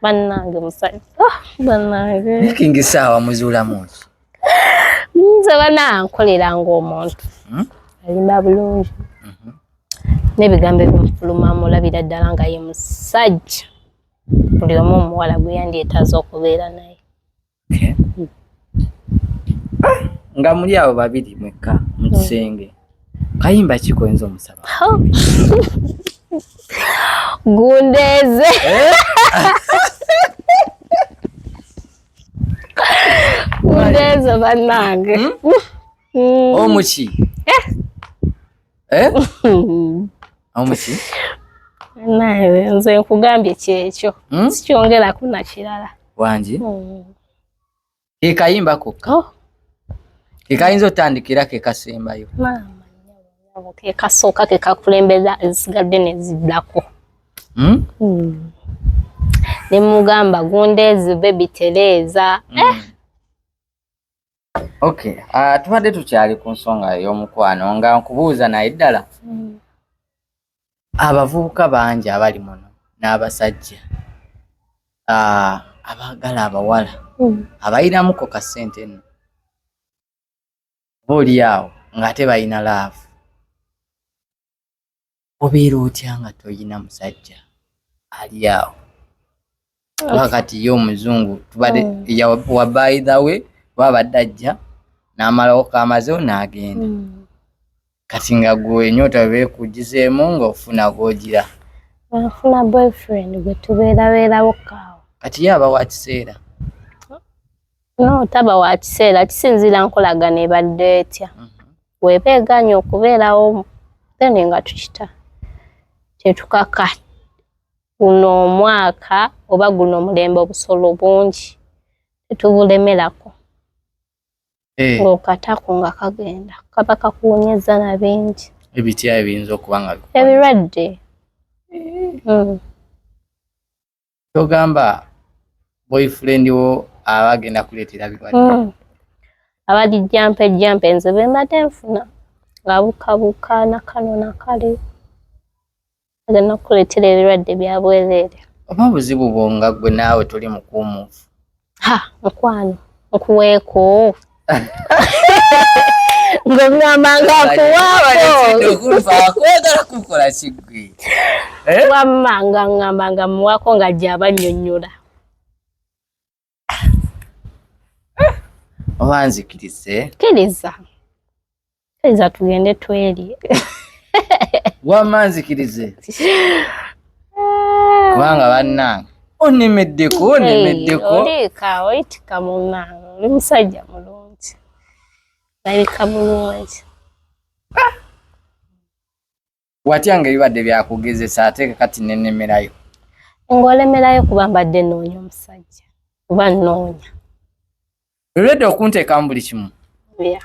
bannange. Musajja, ah, bannange. King Saha wamuzuulamu ki? Nze banankolera ng'omuntu alimba bulungi, n'ebigambo ebimufulumamu olabira ddala nga ye musajja buli omu omuwala gwe yandyetaaze okubeera naye. Okay. Nga muli abo babiri mwekka mu kisenge, kayimba ki koyinza omusaba? Gundeeze. Eh? Gundeeze, bannange. Omuki? Eh? Omuki? Naye nze nkugambye kyekyo. Sikyongerako na kirala. Wangi? Ke kayimba kokka? Oh, Ke kayinza otandikira, ke kasembayo? Maama nnyabo, nnyabo, ke kasooka, ke kakulembeza, ezisigadde ne ziddako. Ne mugamba, "Gundeeze baby, tereeza." Eh, Okay, tubadde tukyali ku nsonga ey'omukwano, nga nkubuuza, naye ddala abavubuka bangi abali muno n'abasajja abaagala abawala abalinamuko ka ssente nno, oba oli awo ng'ate balina love, obeera otya nga toyina musajja ali awo? Kuba kati ye omuzungu tubadde wa by the way babadde ajja n'amalawo kamazewo n'agenda. Kati nga gwe enyoota bwe beekugizeemu ng'ofuna gw'ogira. Nfuna boyfriend gwe tubeerabeerawo kaawo. Kati ye aba wa kiseera? No, taba wa kiseera, kisinziira nkolagana ebadde etya. Weeba egaanye okubeerawo, then nga tukita tetukaka. Guno omwaka oba guno omulembe, obusolo bungi, tetubulemerako. Ng'okatako nga kagenda kaba kakuwonyeza na bingi. Ebitya ebiyinza okuba nga bikuwonyeza? Ebirwadde. Kyogamba boyfriend wo aba agenda kuleetera birwadde? Abali jumpy jumpy, nze be mbadde nfuna ng'abukabuka nakano nakale, agenda kukuleetera ebirwadde bya bwereere. Oba buzibu bwo nga gwe naawe toli mukuumuufu? Ha, mukwano, nkuweeko ng'ogamba nga nkuwaako. Okunfaako, oyagala kukola kiggwe? Eh? Wamma nga ŋŋamba nga muwaako nga gy'aba annyonnyola. Oba nzikirize? Kkiriza, kkiriza tugende twerye. Wamma nzikirize, kubanga bannange. Onemeddeko, onemeddeko. Oliika oyitika munnange, oli musajja mulungi, olabika bulungi. Watya nga ebibadde byakugezesa ate kati nenemerayo? Ng'olemerayo kuba mbadde nnoonya omusajja, kuba nnoonya. Olwedde okunteekamu buli kimu? Yeah.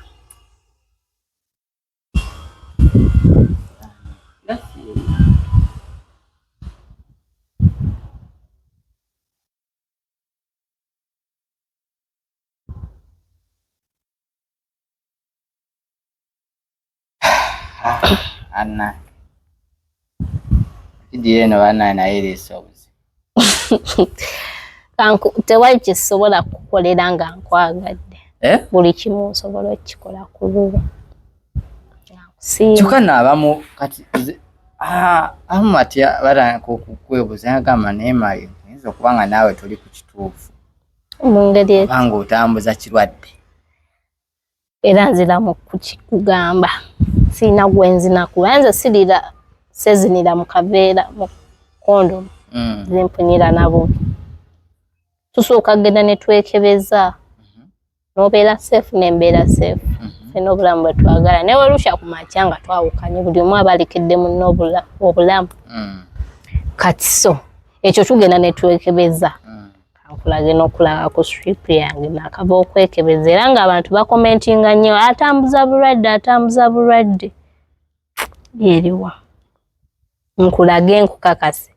Anna vidiyo eno banaye naye ereese obuzibu. Tewali kyesobola kukolera nga nkwagadde. Eh? Buli kimu nsobola okukikola ku lulwo. Kyokka nno abamu kati abamu atya batandika okukwebuuza nagamba naye Mario oyinza okuba nga naawe toli ku kituufu. Mu ngeri oba nga otambuza kirwadde. Era nziramu kukikugamba sirina gwenzina kuba nze sirira sezinira mu kaveera mu kondomu zimpunyira na bubi. Tusooka kugenda ne twekebeza n'obeera safe n'embeera safe. Ffenna obulamu bwe twagala naye welusha ku makya nga twawukanye buli omu aba alekedde munne obulamu. Kati so ekyo tugenda ne twekebeza. Nkulage n'okulaga ku strip yange nakava okwekebeza era ng'abantu bakomentinga nnyo atambuza bulwadde atambuza bulwadde. Eriwa nkulage nkukakase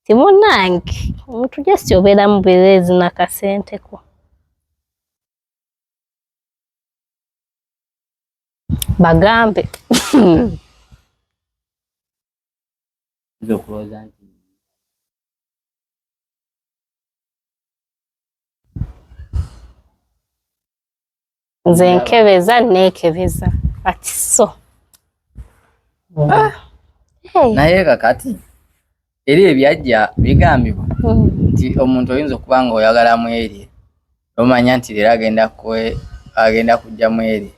ti munnange omuntu just obeeramu bubeezi na kasenteko. Bagambe. Nze okulowooza nti nze nkebeza neekebeza kati so. Naye kakati eri ebyajja bigambibwa nti omuntu oyinza okuba nga oyagala mweri omanya nti leero agenda kujja mweri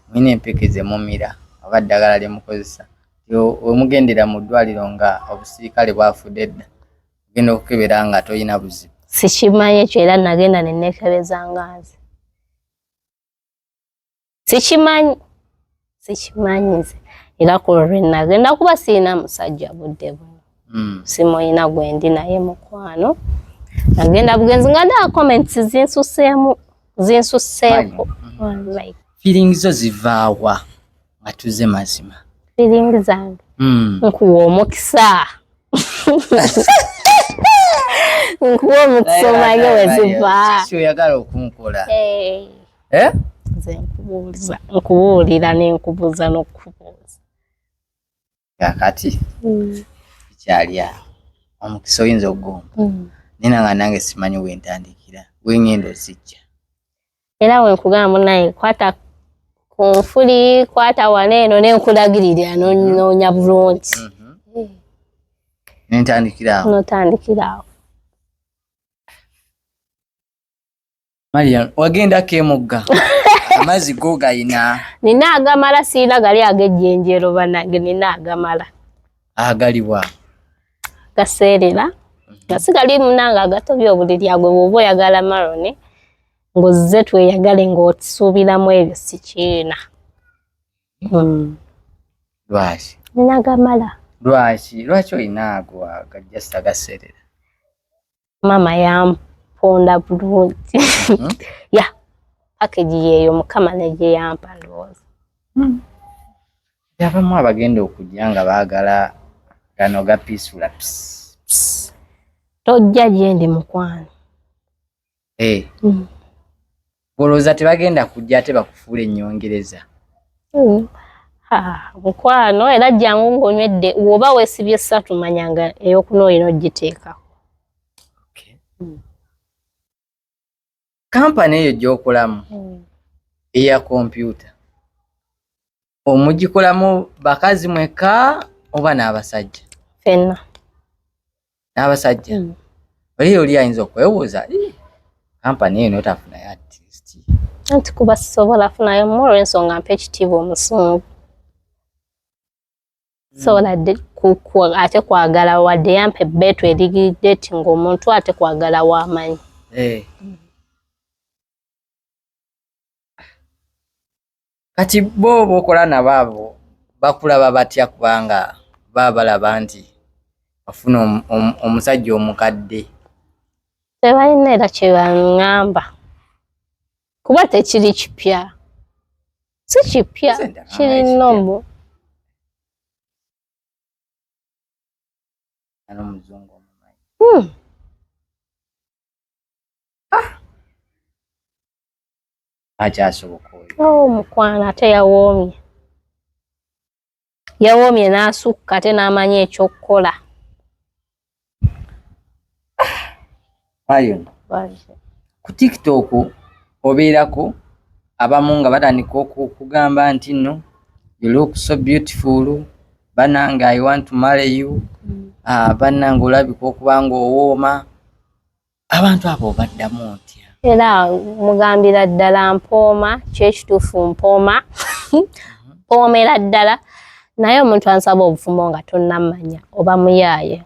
mulina empeke ze mumira oba ddagala lye mukozesa wemugendera mu ddwaliro nga obusirikale bwafudde dda ogenda okukebera nga tolina buzibu. Sikimanyi ekyo era nagenda ne neekebeza nga nze. Sikimanyi, sikimanyi nze era ku lwe nagenda kuba sirina musajja budde buno. Simulina gwe ndi naye mukwano. Nagenda bugenzi nga ndaba comments zinsuseemu zinsuseeko. Like feelings zo zivaawa nga tuze mazima? Feelings zange nkuwa omukisa. Nkuwa omukisa omanye we ziva. Kiki oyagala okunkola? Eh? Nze nkubuuza, nkubuulira ne nkubuuza n'okukubuuza. Kakati kikyali awo omukisa oyinza okugomba naye nga nange simanyi we ntandikira wengenda ozijja. Era we nkugamba munnaye kwata ku nfuli kwata wano eno ne nkulagirira n'onoonya bulungi. Ne ntandikira awo. N'otandikira awo. Mariam wagendako emugga amazzi go gayina? Nina agamala sirina gali ag'ejjenjero bannange nina agamala. Agaliwa? Gaseerera nga si gali munnange agatobya obuliri agwe bw'oba oyagala maroni ng'ozze tweyagale ng'osuubiramu ebyo si kiina. Lwaki? Nina agamala. Lwaki? Lwaki olina ago agajjasa agaseerera? Maama yamponda bulungi. Ya package yeeyo Mukama ne gye yampa ndowooza. Abamu abagenda okujja nga baagala gano gapiisula pisi. Tojja gye ndi mukwano. Olowooza tebagenda kujja ate bakufuula ennyongereza? Mukwano era jangu ng'onywedde bw'oba weesibye ssatu manya nga ey'okuna olina ogiteekako. Kampani eyo gy'okolamu eya kompyuta omugikolamu bakazi mwekka oba n'abasajja? Ffenna. N'abasajja? Oli oli ayinza okwebuuza kampani eno otafunayo artist. Anti kuba sisobola funayo mu olw'ensonga mpa ekitiibwa omusungu. Sobola ate kwagala wadde yampa ebbeetu erigidde ti ng'omuntu ate kwagala w'amanyi. Eh. Kati bo bokola nabo abo bakulaba batya kubanga baba balaba nti wafuna omusajja omukadde? Tebalina era kye baŋŋamba kuba tekiri kipya, si kipya, kiri normal. N'omuzungu omumanyi. Akyasoboka oyo. Oh, mukwano ate yawoomye, yawoomye n'asukka ate n'amanya ekyokukola. Marion, ku TikTok obeerako abamu nga batandika okugamba nti nno you look so beautiful, bannange I want to marry you, bannange olabika okuba nga owooma. Abantu abo obaddamu otya? Era mugambira ddala mpooma, kyekituufu mpooma, mpoomera ddala. Naye omuntu ansaba obufumbo nga tonnamanya oba muyaaye.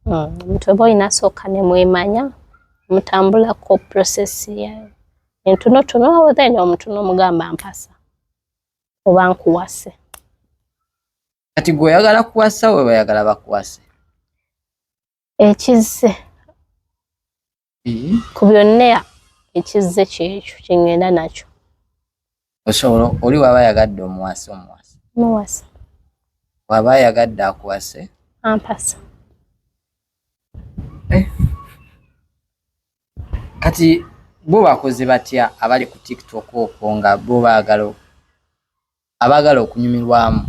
Omuntu oba olina sooka ne mwemanya, mutambulako process yayo entonotono, then omuntu n'omugamba mpasa oba nkuwase. Kati gwe oyagala kuwasa we bayagala bakuwase? Ekizze ku byonna ekizze kyekyo kyeŋŋenda nakyo. Osobola oli waba ayagadde omuwase omuwase? Muwasa. Waba ayagadde akuwase? Ampasa. Kati bo bakoze batya abali ku TikTok okwo nga bo baagala abaagala okunyumirwamu?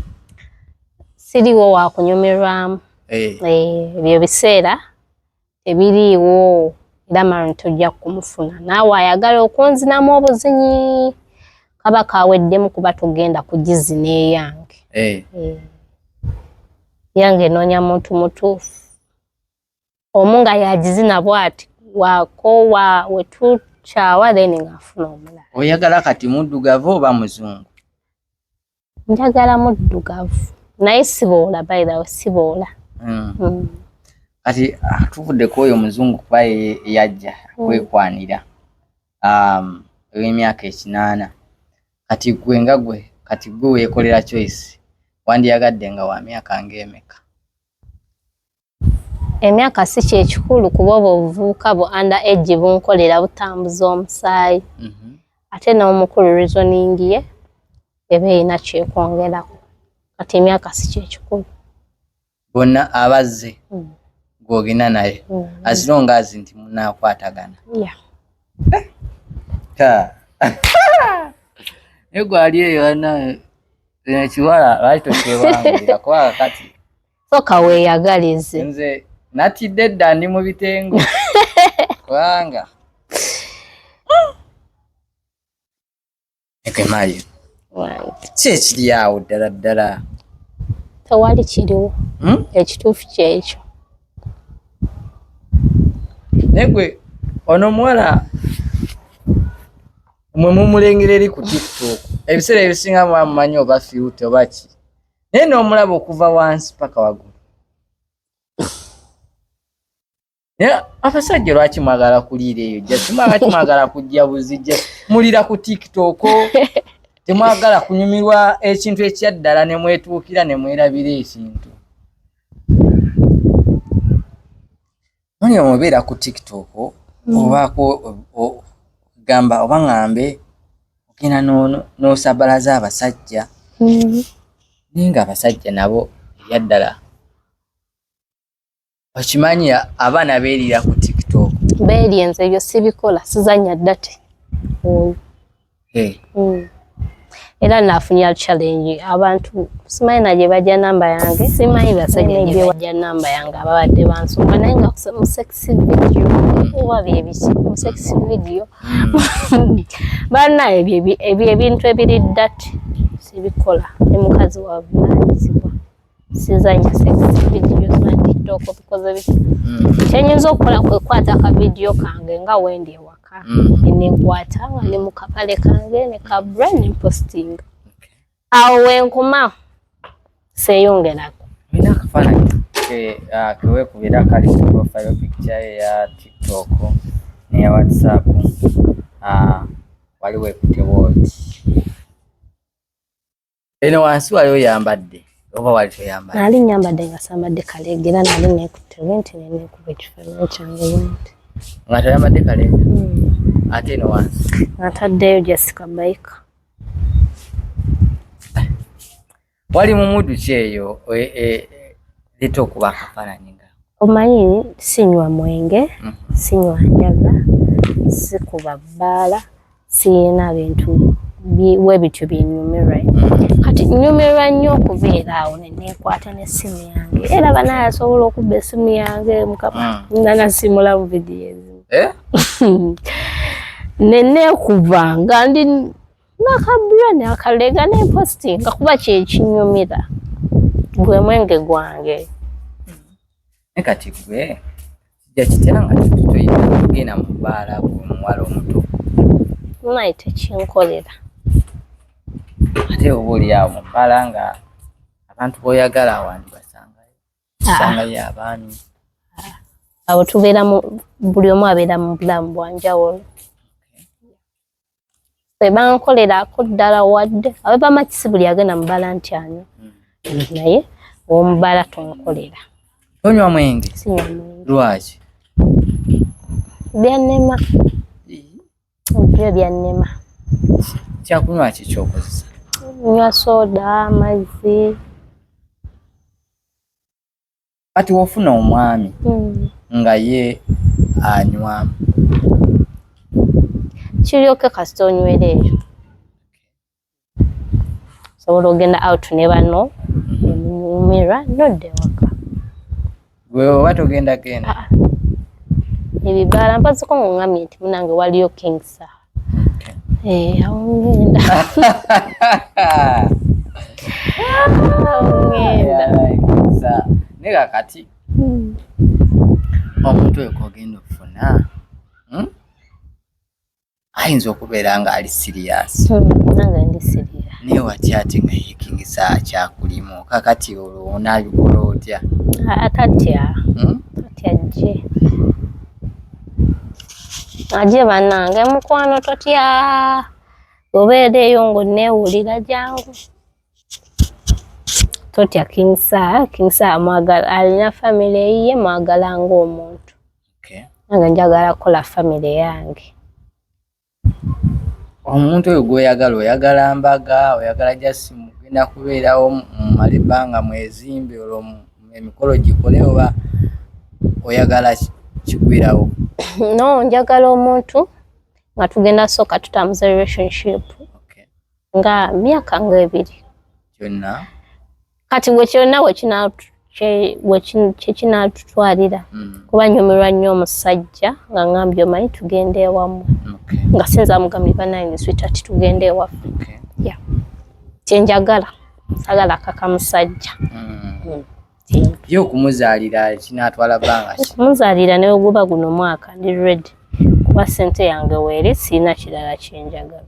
Siriwo wa kunyumirwamu. Ebyo biseera tebiriiwo era Marion tojja kumufuna. Naawe ayagala okunzinamu obuzinyi kaba kaweddemu kuba togenda kugizina eyange. Yange enoonya muntu mutuufu. Omu nga yagizina bw'ati wakowa wetukyawa then ng'afuna omulala. Oyagala kati muddugavu oba muzungu? Njagala muddugavu naye siboola, by the way siboola. Kati tuvudde ku oyo muzungu kuba yajja kwekwanira ow'emyaka 80. Kati gwe nga gwe, kati gwe weekolera choice, wandiyagadde nga wa myaka ng'emeka? Emyaka si kyekikulu kuba obwo obuvubuka bu under age bunkolera butambuza omusaayi. Ate n'omukulu reasoning ye eba erina kyekwongerako. Kati emyaka si kyekikulu. Bonna abazze gw'ogenda naye as long as nti munaakwatagana. Naye gwali eyo ekiwala lwaki tokyewangulira kuba kati Soka weeyagalize. Nze natidde dda ndi mu bitengo kubanga Eke Mario, ki ekiri awo ddala ddala? Tewali kiriwo. Ekituufu kyekyo. Naye gwe ono omuwala mwe mumulengera eri ku TikTok, ebiseera ebisinga muba mumanyi oba filter oba ki, naye n'omulaba okuva wansi paka waggulu. Naye abasajja lwaki mwagala kuliira eyo? Just mwagala mwagala kujja buzijja mulira ku TikTok, temwagala kunyumirwa ekintu ekyaddala ne mwetuukira ne mwerabira ekintu. Noni omubeera ku TikTok obaako gamba oba ŋŋambe ogenda n'osabalaza abasajja, naye nga abasajja nabo ebyaddala okimanyi abaana beeriira ku TikTok. Beerye, nze ebyo sibikola, sizannya ddate oyo. Era naafunya challenge abantu simanyi na gye bajja namba yange, simanyi basajja gye bajja namba yange ababadde bansumba, naye nga mu sexy video oba byebiki mu sexy video banna ebyo ebintu ebiri ddati sibikola. Ne mukazi wa buvunaanyizibwa, sizanya sex video na TikTok bikoze biti. Kyenyinza okukola kwe kukwata ka video kange nga wendi ewaka, nenkwata nga ne mu kapale kange ne ka bra ne posting awo wenkoma, seeyongerako. Akafaananyi keweekubira kali ku profile picture eya TikTok neya WhatsApp, wali weekute bwoti eno wansi wali oyambadde oba wali toyambadde? Nali nyambadde nga sambadde kaleega, era nali neekutte bwenti nenekuba ekifaananyi kyange bwenti. Nga toyambadde kaleega? Hmm. Ate eno wansi? Nga ntaddeyo Jessica Baika. Wali mu mudu ki eyo leeta okuba akafaananyi nga? Omanyi sinywa mwenge, sinywa njaga, sikuba bbaala, siyina bintu webityo byenyumirwa. Kati nyumirwa nnyo okubeera awo nenekwata n'essimu yange, era banaye asobola okubba essimu yange mukama, nanasimula mu vidiyo ezimu. Eh? Neneekuba nga ndi nakabula nakalega nempostinga kuba kyekinyumira, gwe mwenge gwange. Ne kati gwe kijja kitya nga toyina kugenda mu bbaala, gwe omuwala omuto? Naye tekinkolera. Ate oba oli awo mu bbaala nga abantu boyagala wandibasangayo, osangayo abaami. Abo tubeera mu buli omu abeera mu bulamu bwanjawulo. Tebankolerako ddala wadde abe bamakisi buli agenda mu bbaala nti anywa, naye ow'omu tonkolera. Tonywa mwenge? Sinywa mwenge. Lwaki? Byannema, byo byannema. Kyakunywa ki kyokozesa? Nywa soda, amazzi. Kati wofuna omwami nga ye anywa? Kiryoke kasita onywera eyo, osobola ogenda out ne bano nemunyumirwa nodda ewaka. Gwe oba togenda genda? Ah, ebibaala mpaziko ngaŋŋambye nti munange waliyo King Saha, awo ngenda, awo ngenda. Naye kakati omuntu oyo kogenda okufuna, Ayinza okubeera nga ali serious. Nange ndi serious. Naye watya ate nga ye King Saha kyakulimu? Kakati olwo onaabikola otya? Tatya. Tatya, ajje, ajje bannange. Mukwano totya, obeera eyo ng'oneewulira, jangu, totya. King Saha, King Saha mwagala, alina family eyiye, mwagala ng'omuntu. Nange njagala kukola family yange. Omuntu oyo gw'oyagala, oyagala mbaga, oyagala just mugenda kubeerawo mumale ebbanga mwezimbe, olwo emikolo gikole, oba oyagala kigwirawo? No, njagala omuntu nga tugenda sooka tutambuza relationship nga myaka nga 2. Kyonna? Kati gwe kyonna kyekinatutwalira, kuba nyumirwa nnyo omusajja nga ngambye, omanyi tugende ewammwe, nga sinza amugambye, bannange sweetheart tugende ewaffe. Yeah, kyenjagala, sagala kaka musajja. Ye okumuzaalira kinaatwala bbanga ki? Okumuzaalira ne guba guno mwaka, ndi ready, kuba ssente yange weeri, sirina kirala kyenjagala.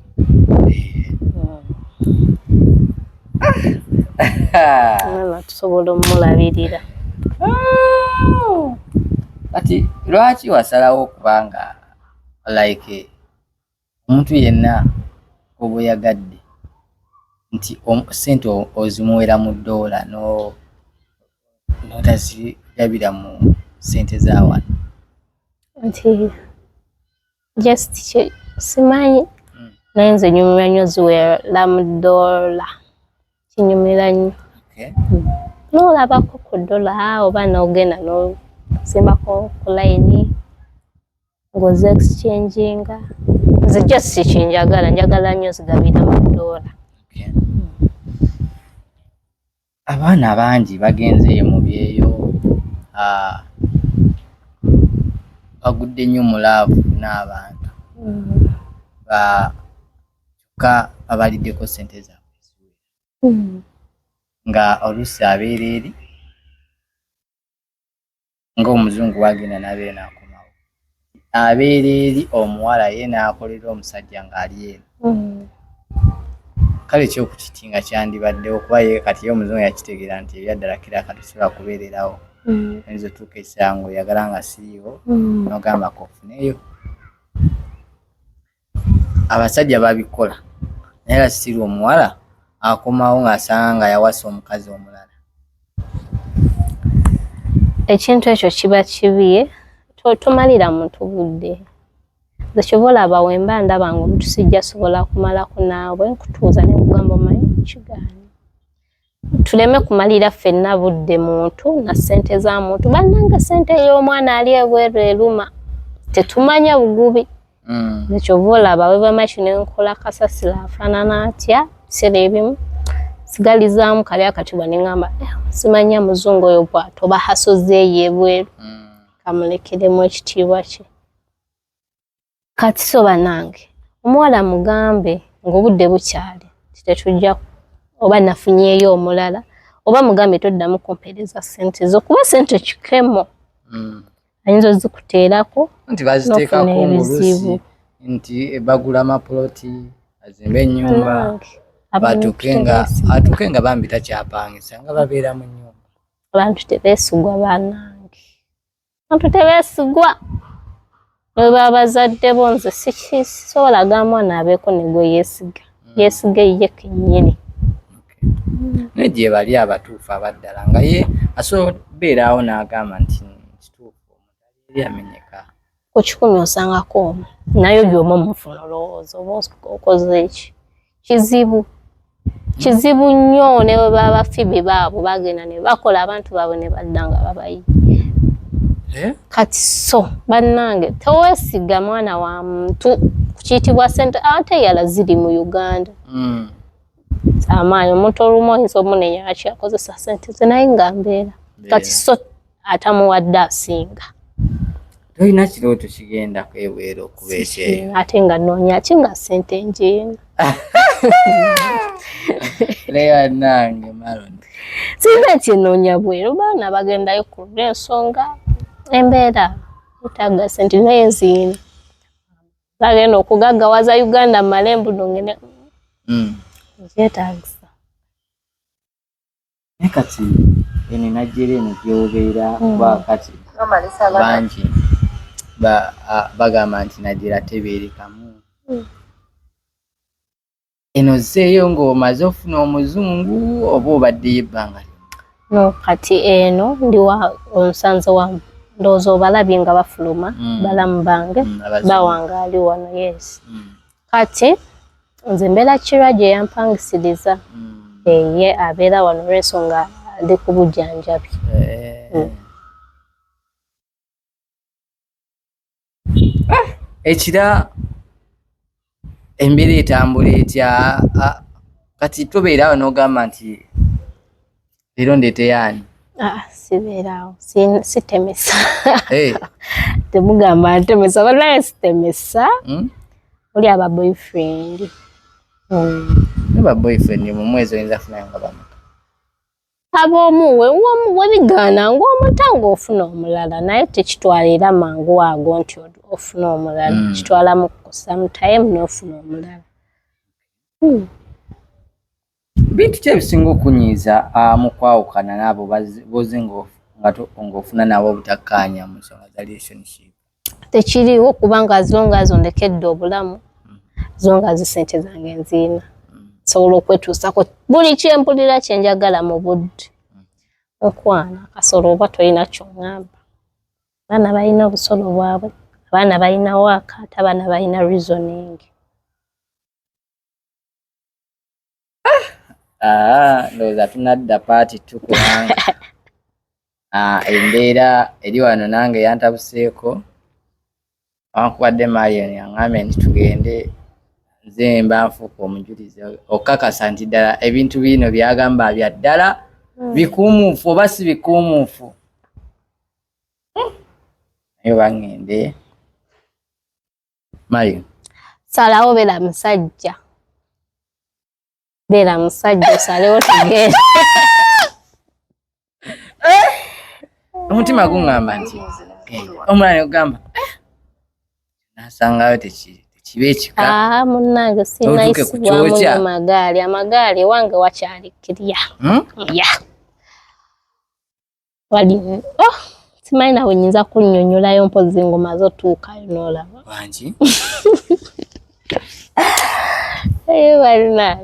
Mama tusobola omulabirira. Kati lwaki wasalawo okubanga like omuntu yenna oba oyagadde nti ssente ozimuwera mu ddoola n'otazigabira mu ssente za wano? Nti just simanyi, naye nze nyumirwa nnyo ziwera mu ddoola, kinyumira nnyo. N'olabako ku ddola oba n'ogenda n'osimbako ku layini ng'ozi exchanginga. Nze just kyenjagala, njagala nnyo zigabira mu ddoola. Abaana bangi bagenze mu byeyo, bagudde nnyo mu love n'abantu, kyokka babaliddeko ssente zaabwe eziwera, nga oluusi abeera eri ng'omuzungu wagenda n'abeera n'akomawo, abeera eri omuwala ye n'akolera omusajja ng'ali eno. Kale ekyokukitinga kyandibaddewo kuba ye kati ye omuzungu yakitegeera nti ebyaddala kiraka tosobola kubeererawo. Oyinza otuuka ekiseera ng'oyagala nga siriiwo n'ogamba kofuneyo. Abasajja babikola naye era sirwa omuwala akomawo ng'asanga nga yawasa omukazi omulala. Ekintu ekyo kiba kibi, tomalira muntu budde. Nze kyova olaba wemba ndaba nga omuntu sijja sobola kumalako naawe, nkutuuza ne nkugamba omanyi kigaanyi. Tuleme kumalira ffenna budde muntu na ssente za muntu. Bannange ssente y'omwana ali ebweru eruma, tetumanya bugubi. Nze kyova olaba we bamaki ne nkola kasasiro afaanana atya, ebiseera ebimu sigalizaamu kali akatibwa ne ŋŋamba simanya muzungu oyo bw'atoba hasoze eyo ebweru, kamulekeremu ekitiibwa kye. Kati so bannange omuwala mugambe ng'obudde bukyali nti tetujja oba nafunyeeyo omulala, oba mugambe toddamu kumpeereza ssente zo kuba ssente kikemo. Ayinza ozikuteerako nti baziteekako ng'oluusi nti bagula amapuloti, azimbe ennyumba, atuuke nga bambi takyapangisa nga babeera mu nnyumba. Abantu tebeesigwa bannange, abantu tebeesigwa. Ne baba bazadde bo, nze sisobola gamba mwana abeeko ne gwe yeesiga, yeesige ye kennyini. Naye gye bali abatuufu abaddala nga ye asobola okubeerawo n'agamba nti kituufu omuntu ali eri amenyeka. Ku 100 osangako omu, naye oyo omu omufuna olowooza oba okoze ki? Kizibu, kizibu nnyo. Ne bwe baba bafibi baabo bagenda ne bakola abantu baabwe ne badda nga babayi. Kati so bannange teweesiga mwana wa muntu kukiyitibwa ssente, ate yala ziri mu Uganda. Amaanyi omuntu olumu oyinza omunenya lwaki akozesa ssente ze naye nga mbeera. Kati so atamuwadde asinga. Tolina kirooto kigendako ebweru okuba ekyeyo? Ate nga nnoonya ki nga ssente njiina? Leya nange Maron. Singa nti nnoonya bweru, baana bagendayo ku lw'ensonga embeera etaaga ssente naye nziina. Bagenda okugaggawaza Uganda mmale mbuno ngende nkyetaagisa. Naye kati eno enajjera eno gy'obeera kuba kati bangi bagamba nti Najjera tebeerekamu. Eno ozzeeyo ng'omaze ofuna omuzungu oba obaddeyo ebbanga lyonna? No, kati eno ndi wa onsanze wa ndowooza obalabye nga bafuluma balamu bange bawangaali wano, yes. Kati nze mbeera Kira gye yampangisiriza, ye abeera wano olw'ensonga ali ku bujjanjabi. Ekira embeera etambula etya? Kati tobeera awo n'ogamba nti leero ndeeteyo ani? Sibeeraawo, sitemesa. Temugamba ntemesa, banaye sitemesa. Oli aba boyfriend. Ne ba boyfriend mu mwezi oyinza funayo nga bameka? Ab'omu webigaana ng'omuta ng'ofuna omulala, naye tekitwala era mangu ago nti ofuna omulala, kitwalamu sometime n'ofuna omulala. Bintu ki ebisinga okunyiiza mu kwawukana n'abo boze ng'ofuna nabo obutakkaanya mu nsonga za relationship? Tekiriiwo kubanga as long as ondekedde obulamu, as long as ssente zange nziina, nsobola okwetuusako buli kyempulira kye njagala mu budde. Nkwana kasolo oba tolina ky'oŋŋamba. Abaana balina obusolo bwabwe, abaana balina waaka, ate abaana balina reasoning. Ndowooza tunadda part two kubanga embeera eri wano nange yantabuseeko. Wankubadde Marion aŋŋambye nti tugende, nze mba nfuuka omujulizi okukakasa nti ddala ebintu bino byagamba bya ddala bikuumuufu oba si bikuumuufu. Naye oba ŋŋende Marion. Salawo, beera musajja. Beera musajja osalewo tugende. Omutima guŋŋamba nti genda, omulala ne gugamba nasangayo tekiriiyo. Kibe ekika. Ah, munnange sinayisibwamu magaali. Amagaali ewange wakyali kirya. Ya. Wali oh, simanyi nawe nyinza kunnyonnyolayo mpozzi ng'omaze otuukayo n'olaba. Wangi? Eyo balina.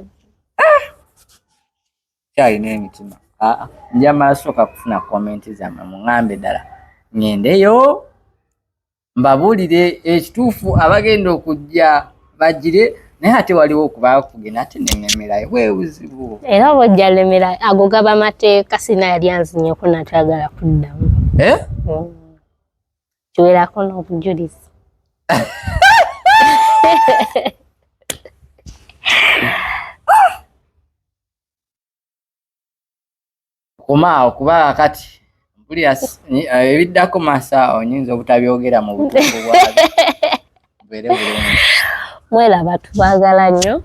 Kyalina emitima. Ah, nja maaso kufuna komenti zammwe muŋŋambe ddala ŋŋendeyo mbabuulire ekituufu abagenda okujja bagire, naye ate waliwo okuba kugenda ate neŋŋemerayo bwe buzibu. Era oba ojja lemera ago gaba mateeka, sina yali anzinyeko natayagala kuddamu. Eh? Kiwerako n'obujulizi. Kumaawo kuba kati mpulira ebiddako maaso awo nyinza obutabyogera mu butuufu bwabyo. Mbeere bulungi. Mweraba, tubaagala nnyo.